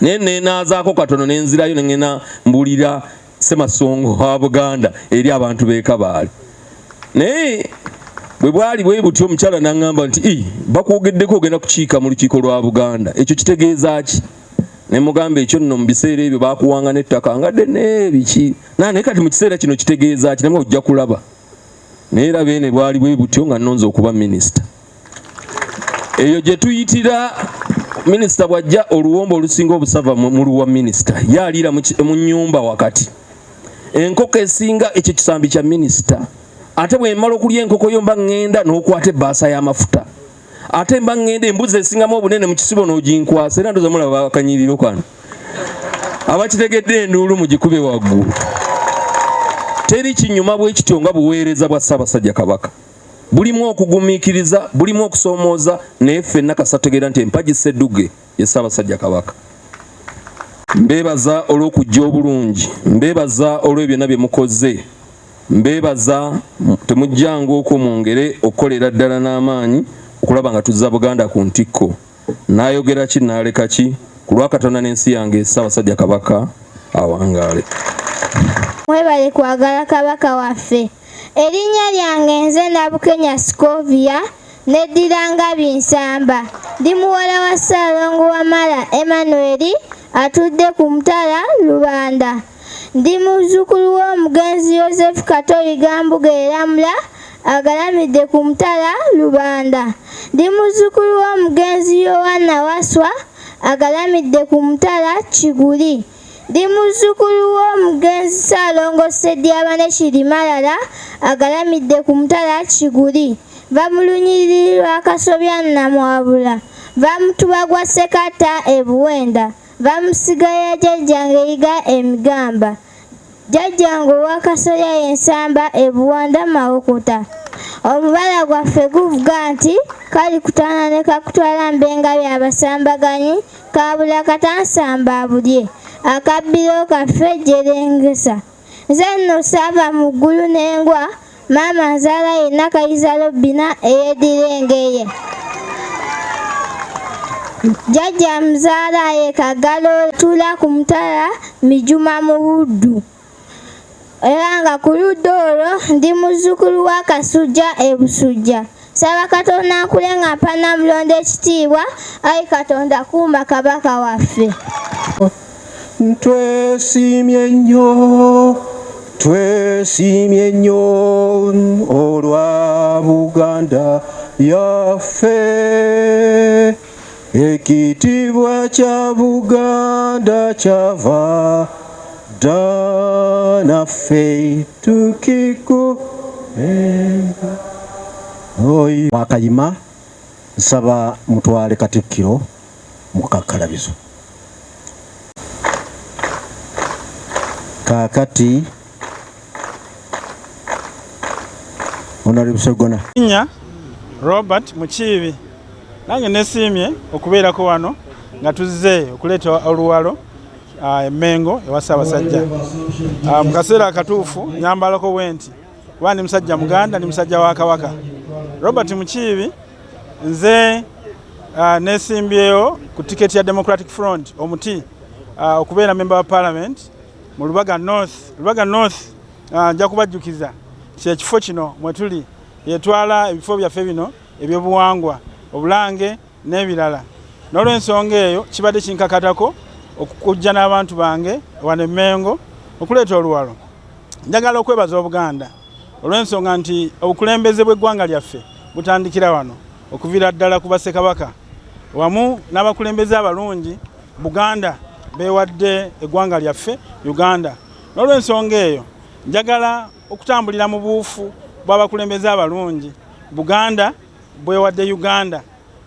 Naye neenaazaako katono ne nzirayo ne ŋŋenda mbulira Ssemasongo wa Buganda eri abantu b'e Kabaale. Naye bwe bwali bwe butyo, omukyala n'aŋŋamba nti bakwogeddeko ogenda kukiika mu Lukiiko lwa Buganda, ekyo kitegeeza ki? Ne mugamba ekyo nno mu biseera ebyo bakuwanga n'ettaka nga ddene biki, naye kati mu kiseera kino kitegeeza ki? Namwe ojja kulaba. Naye era beene bwali bwe butyo nga nnonze okuba minisita. Eyo gye tuyitira minisita bw'ajja, oluwombo olusinga obusava muluwa minisita, ye aliira mu nnyumba wakati, enkoko esinga ekyo kisambi kya minisita. Ate bwe mmala okulya enkoko yo, mba ŋŋenda n'okwata ebbaasa y'amafuta, ate mba ŋŋenda embuzi esingamu obunene mu kisibo n'oginkwasa. Era ndoza mulaba akanyiriro kano, abakitegedde enduulu mugikube waggulu. Teri kinyuma bwe kityo nga buweereza bwa Ssaabasajja Kabaka. Bulimu okugumiikiriza, bulimu okusoomooza, naye ffenna kasita tutegeera nti empagi ssedduge ye Ssaabasajja Kabaka. Mbeebaza olw'okujja obulungi, mbeebaza olw'ebyo byonna bye mukoze, mbeebaza temujjanga okwo mwongere okukolera ddala n'amaanyi okulaba nga tuzza Buganda ku ntikko. Naayogera ki naaleka ki ku lwa Katonda n'ensi yange Ssaabasajja Kabaka awangaale. Mwebale kwagala Kabaka waffe. Erinnya lyange nze Nabukenya Scovia, neddira Ngabi Nsamba. Ndi muwala wa Ssaalongo Wamala Emmanuel atudde ku Mutala Lubanda. Ndi muzzukulu w'omugenzi Yozefu Kato Igambuga Eramula agalamidde ku Mutala Lubanda. Ndi muzzukulu w'omugenzi Yowanna Waswa agalamidde ku Mutala Kiguli. Ndi muzzukulu w'omugenzi Ssaalongo Ssedyabane Kirimalala agalamidde ku Mutala Kiguli. Nva mu lunyiriri lwa Kasobya Namwabula. Nva Mutuba gwa Ssekata e Buwenda. Nva mu ssiga ya jjajjange Yiga e Migamba. Jjajjange owa Kasolya ye Nsamba e Buwanda Mawokota. Omubala gwaffe guvuga nti kalikutana ne kakutwala Mbengabi abasambaganyi kaabula kata Nsamba abulye. Akabbiro kaffe Jjerengesa. Nze nno saava mu ggulu ne ngwa, maama nzaala ye Nakayiza Lobina eyeddira Engeye. Jjajja muzaala ye Kagalo atuula ku Mutala Mijuma mu Buddu. Era nga ku ludda olwo ndi muzzukulu wa Kasujja e Busujja. Nsaba Katonda nkule nga mpa Namulondo ekitiibwa, ayi Katonda kuuma Kabaka waffe. Twesiimye nnyo, twesiimye nnyo olwa Buganda yaffe. Ekitiibwa kya Buganda kyava dda naffe tukikubenga. Wakayima nsaba mutwale Katikkiro mu kakkalabizo. Kaakati Honorable Ssegona. Linnya Robert Mukiibi. Nange nesiimye okubeerako wano nga tuzze okuleeta oluwalo e Mmengo ewa Ssaabasajja. Mu kaseera akatuufu nyambalako bwenti kuba ndi musajja Muganda, ndi musajja wa Kabaka. Robert Mukiibi nze nesimbyewo ku tiketi ya Democratic Front omuti okubeera member wa Parliament mu Lubaga North. Lubaga North nja kubajjukiza nti ekifo kino mwe tuli yetwala ebifo byaffe bino ebyobuwangwa, obulange n'ebirala. N'olwensonga eyo kibadde kinkakatako okujja n'abantu bange wano e Mmengo okuleeta oluwalo. Njagala okwebaza Obuganda olw'ensonga nti obukulembeze bw'eggwanga lyaffe butandikira wano okuviira ddala ku bassekabaka wamu n'abakulembeze abalungi Buganda beewadde eggwanga lyaffe Uganda. N'olwensonga eyo njagala okutambulira mu buufu bw'abakulembeze abalungi Buganda bwewadde Uganda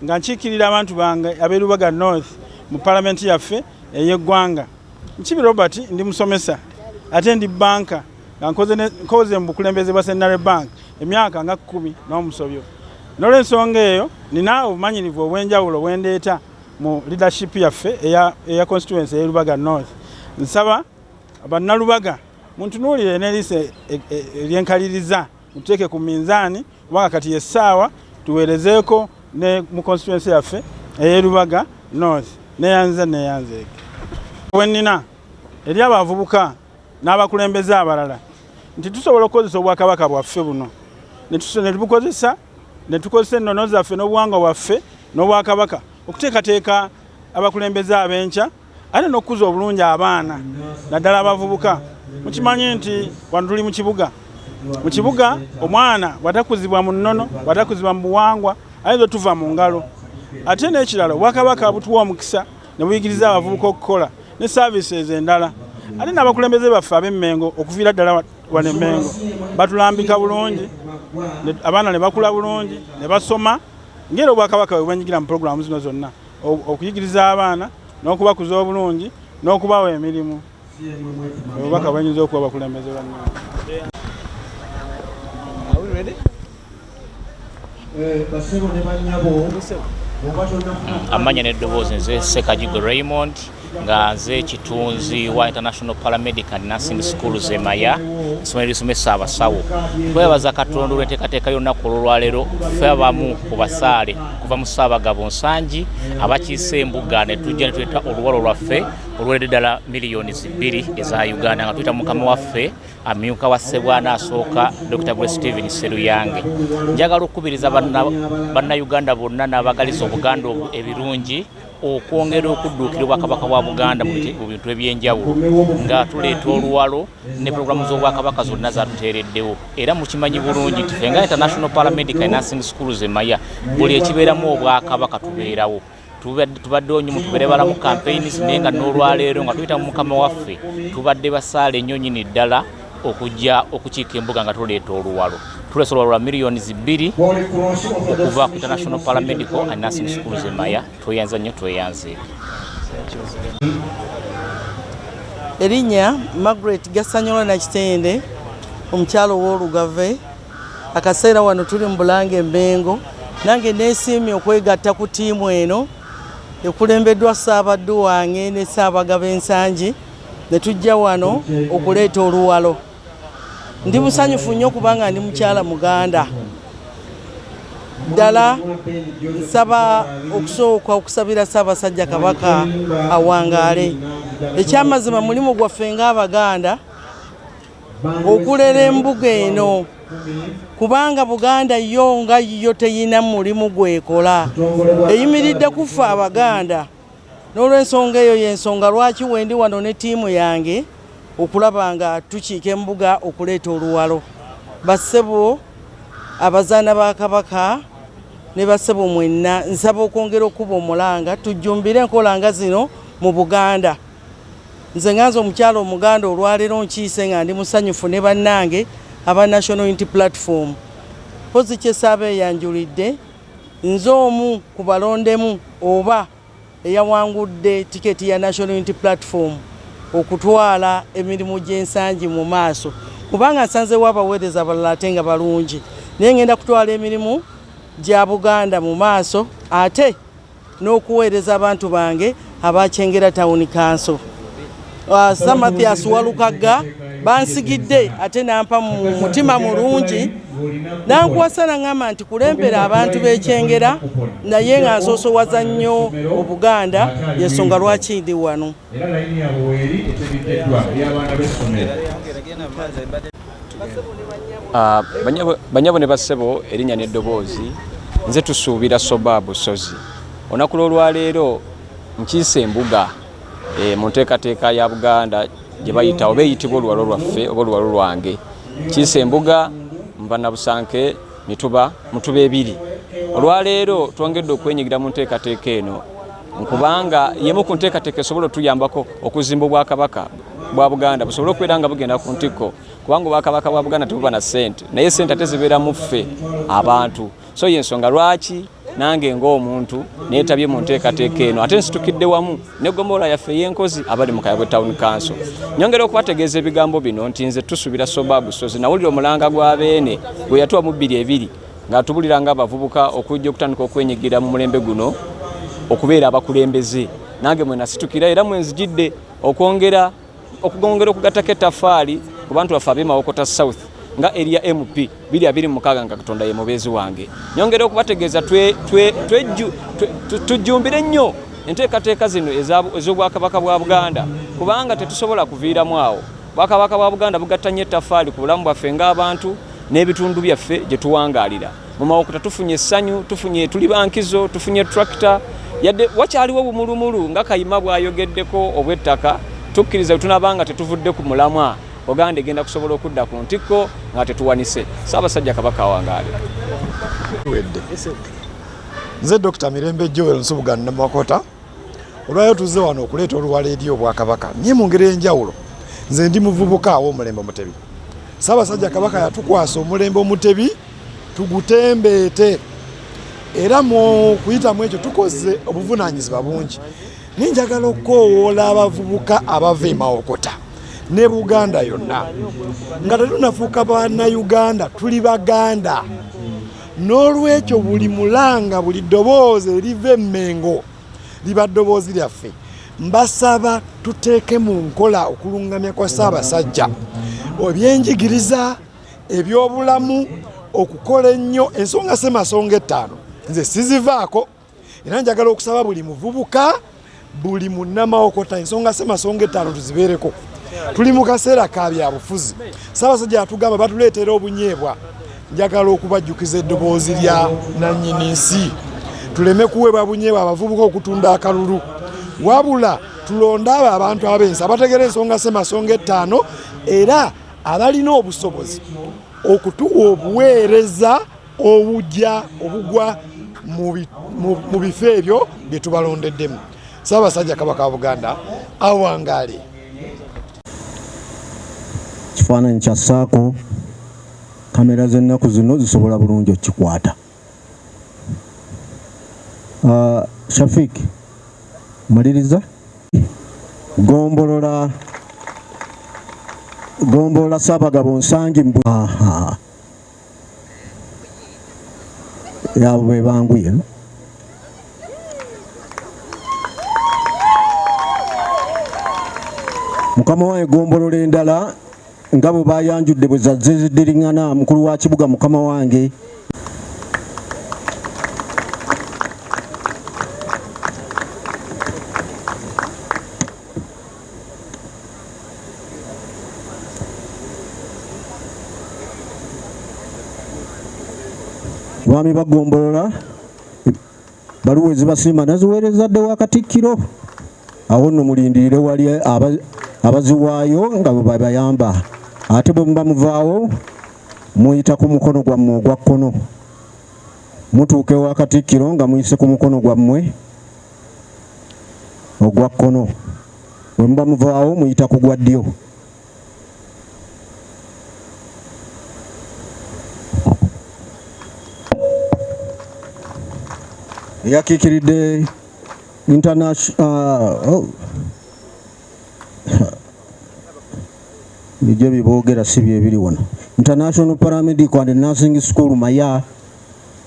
nga nkiikirira abantu bange ab'e Lubaga North mu palamenti yaffe ey'eggwanga. Nkibi Robert ndi musomesa ate ndi banka nga nkoze mu bukulembeze bwa Centenary Bank emyaka nga 10 n'omusobyo. N'olwensonga eyo nina obumanyirivu obw'enjawulo bwendeeta mu leadership yaffe eya constituency ey'e Lubaga North. Nsaba bannalubaga muntunuulire n'eriiso eryenkaliriza mututeeke ku minzaani kubanga kati y'essaawa tuweerezeeko ne mu constituency yaffe ey'e Lubaga North. Neyanze neyanzeeke. Bwe nnina eri abavubuka n'abakulembeze abalala nti tusobola okukozesa obwakabaka bwaffe buno ne tubukozesa ne tukozesa ennono zaffe n'obuwangwa bwaffe n'obwakabaka okuteekateeka abakulembeze ab'enkya ate n'okukuza obulungi abaana naddala abavubuka. Mukimanyi nti wano tuli mu kibuga. Mu kibuga omwana bw'atakuzibwa mu nnono, bw'atakuzibwa mu buwangwa ayinza otuva mu ngalo. Ate n'ekirala obwakabaka butuwa omukisa ne buyigiriza abavubuka okukola ne services endala. Ate n'abakulembeze baffe ab'Emmengo okuviira ddala wano e Mmengo batulambika bulungi, abaana ne bakula bulungi ne basoma ng'era obwakabaka bwe bwenyigira mu pulogulaamu zino zonna okuyigiriza abaana n'okubakuza obulungi n'okubawa emirimu. Obubaka bwenyinza okuwa abakulembeze bannange. Amanya n'eddoboozi nze Sekajigo Raymond. Nga nze kitunzi wa International Paramedic and Nursing Schools e Maya, essomero erisomesa abasawo. Twebaza Katonda olw'enteekateeka y'olunaku olw'olwaleero. Ffe abamu ku basaale kuva mu Ssaabagabo Nsangi abakiise embuga ne tujja ne tuleeta oluwalo lwaffe oluweredde ddala miliyoni 2 eza Uganda, nga tuyita mukama waffe amyuka wa Ssebwana asooka, Dr. Grace Steven Sseruyange. Njagala okukubiriza Bannayuganda bonna n'abagaliza Obuganda ebirungi okwongera okudduukira Obwakabaka bwa Buganda mu bintu ebyenjawulo, nga tuleeta oluwalo ne pulogulaamu z'Obwakabaka zonna zatuteereddewo. Era mukimanyi bulungi nti ffe nga International Paramedical and Nursing Schools e Maya, buli ekibeeramu Obwakabaka tubeerawo. Tubaddewo nnyo mu Tubeere Balamu campaigns, naye nga n'olwaleero nga tuyita mu mukama waffe tubadde basaale nnyo nnyini ddala okujja okukiika embuga nga tuleeta oluwalo. Tuleesa oluwalo lwa miliyoni 2 okuva ku International Paramedical and Nursing Schools e Maya. Tweyanza nnyo, tweyanzeeko. Erinnya Margaret Gasanyola Nakitende, omukyalo ow'Olugave. Akaseera wano tuli mu Bulange Mmengo. Nange neesiimye okwegatta ku ttiimu eno ekulembeddwa Ssaabaddu wange ne Ssaabagabo Ensangi, ne tujja wano okuleeta oluwalo. Ndi musanyufu nnyo kubanga ndi mukyala Muganda. Ddala nsaba okusooka okusabira Ssaabasajja Kabaka awangaale. Ekyamazima, mulimu gwaffe ng'Abaganda okulera embuga eno, kubanga Buganda yo nga yo teyina mulimu gwekola, eyimiridde kufa Abaganda. N'olwensonga eyo, y'ensonga lwaki wendi wano ne ttiimu yange okulaba nga tukiika embuga okuleeta oluwalo. Bassebo abazaana ba Kabaka ne bassebo mwenna, nsaba okwongera okuba omulanga tujjumbire enkola nga zino mu Buganda. Nze nga nze omukyala Omuganda, olwaleero nkiise nga ndi musanyufu ne bannange aba National Unity Platform. Mpozi kyesaaba eyanjulidde, nze omu ku balondemu oba eyawangudde tiketi ya National Unity Platform okutwala emirimu gy'Ensangi mu maaso, kubanga nsanzeewo abaweereza abalala ate nga balungi, naye ngenda kutwala emirimu gya Buganda mu maaso ate n'okuweereza abantu bange abakyengera Town Council. Sir Mathias Walukagga bansigidde ate nampa mu mutima mulungi, nankwasa naŋŋamba nti kulembera abantu b'Ekyengera, naye nga nsoosowaza nnyo Obuganda, yensonga lwaki ndi wano. Era layini yaabwe weeri etegekeddwa ey'abaana b'essomero. Ah, banyabo ne bassebo, erinnya n'eddoboozi nze Tusuubira Soba Busozi. Olunaku lw'olwaleero nkiisa embuga mu nteekateeka ya Buganda gye bayita oba eyitibwa oluwalo lwaffe oba oluwalo lwange. Nkiisa embuga nva Nabusanke Mituba, Mutuba ebiri. Olwaleero twongedde okwenyigira mu nteekateeka eno, kubanga yemu ku nteekateeka esobola otuyambako okuzimba Obwakabaka bwa Buganda busobole okubeera nga bugenda ku ntikko, kubanga Obwakabaka bwa Buganda tebuba na ssente, naye ssente ate zibeera mu ffe abantu. So yensonga lwaki nange ng'omuntu neetabye mu nteekateeka eno, ate nsitukidde wamu ne ggombolola yaffe ey'Enkozi abali mu Kayabwe Town Council. Nyongera okubategeeza ebigambo bino nti nze Tusuubira Soba Busozi. Nawulira omulanga gwa Beene gwe yatuwa mu 2020 ng'atubulira ng'abavubuka okujja okutandika okwenyigira mu mulembe guno okubeera abakulembeze. Nange mwe nasitukira era mwe nzijidde okwongera okugattako ettaffaali ku bantu baffe ab'e Mawokota South nga area MP 226, nga Katonda ye mubeezi wange. Nyongera okubategeeza tujjumbire nnyo enteekateeka zino ez'Obwakabaka bwa Buganda, kubanga tetusobola kuviiramu awo. Obwakabaka bwa Buganda bugatta nnyo ettaffaali ku bulamu bwaffe ng'abantu n'ebitundu byaffe gye tuwangaalira. Mu Mawokota tufunye essanyu, tufunye, tuli bankizo, tufunye tractor, yadde wakyaliwo obumulumulu nga Kayima bw'ayogeddeko obw'ettaka. Tukkiriza bwe tunaaba nga tetuvudde ku mulamwa, Buganda egenda kusobola okudda ku ntikko nga tetuwanise. Ssaabasajja Kabaka awangaale. Wedde. Nze Dr. Mirembe Joel Nsubuga Namakota. Olwaleero tuzze wano okuleeta oluwalo eri Obwakabaka, naye mu ngeri ey'enjawulo. Nze ndi muvubuka aw'omulembe Omutebi. Ssaabasajja Kabaka yatukwasa omulembe Omutebi tugutembeete, era mu kuyitamu ekyo tukoze obuvunaanyizibwa bungi. Naye njagala okukoowoola abavubuka abava e Mawokota ne Buganda yonna, nga tetunafuuka Bannayuganda, tuli Baganda. N'olwekyo buli mulanga, buli ddoboozi eriva Emmengo liba ddoboozi lyaffe. Mbasaba tuteeke mu nkola okulungamya kwa Ssaabasajja, ebyenjigiriza, ebyobulamu, okukola ennyo ensonga semasonga ettaano nze sizivaako. Era njagala okusaba buli muvubuka, buli munnamawokota, ensonga semasonga ettaano tuzibeereko. Tuli mu kaseera ka byabufuzi. Ssaabasajja yatugamba batuleetera obunyeebwa. Njagala okubajjukiza eddoboozi lya nannyini nsi, tuleme kuweebwa bunyeebwa abavubuka okutunda akalulu, wabula tulonde abo abantu ab'ensi abategera ensonga semasonga ettaano era abalina obusobozi okutuwa obuweereza obujja obugwa mu bifo ebyo bye tubalondeddemu. Ssaabasajja Kabaka wa Buganda awangaale. Kifaananyi kya ssaako, kamera z'ennaku zino zisobola bulungi okukikwata. Shafik, maliriza. Gombolola Gombolola Ssaabagabo Nsangi mbu aha yabo be banguye. Mukama wange gombolola endala nga bwe bayanjudde bwe zazze ziddiriŋŋana mukulu wa kibuga mukama wange. Baami ba ggombolola baluwa ezibasiima naziweereza dde wa Katikkiro. Awo nno mulindirire wali abaziwaayo nga bwe babayamba. Ate bwe muba muvaawo muyita ku mukono gwammwe ogwa kkono, mutuuka ewa Katikkiro nga muyise ku mukono gwammwe ogwa kkono. Bwe muba muvaawo muyita ku gwa ddyo. Eyakiikiridde international, oh. Bijjo bye boogera si bye biri wano. International Paramedical and Nursing School Maya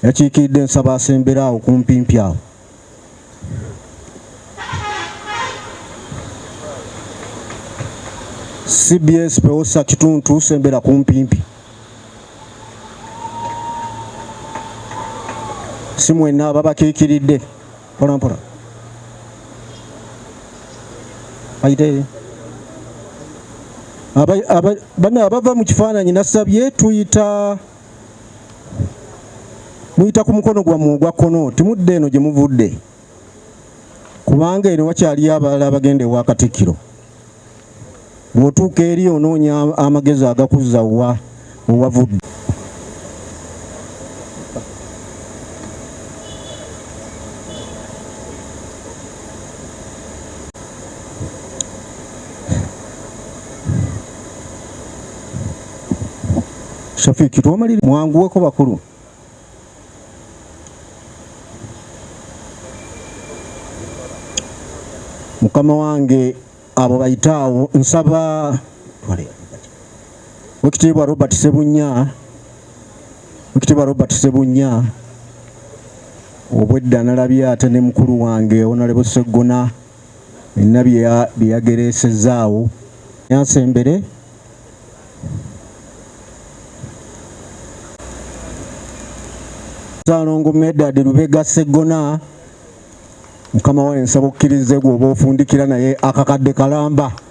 yakiikiridde nsaba asembera awo kumpimpi awo. CBS Pewosa Kituntu sembera kumpimpi. Si mwenna ababakiikiridde. Mpola mpola. Ayite. Bano abava mu kifaananyi nasabye tuyita muyita ku mukono gwammwe ogwa kkono, timudde eno gye muvudde, kubanga eno wakyaliyo abalala abagenda ewa Katikkiro. Bw'otuuka eri onoonya amagezi agakuzza wa owavudde. Shafiki twamalire mwanguweko bakulu. Mukama wange abo bayitaawo nsaba Wekitiibwa Robert Ssebunya, Wekitiibwa Robert Ssebunya obwedda nalabye ate ne mukulu wange Honorable Sseggona nina bye yagereesezaawo yansembere. Ssalongo Medard Lubega Sseggona, mukama wange nsaba okkirize gw'oba ofundikira naye akakadde kalamba.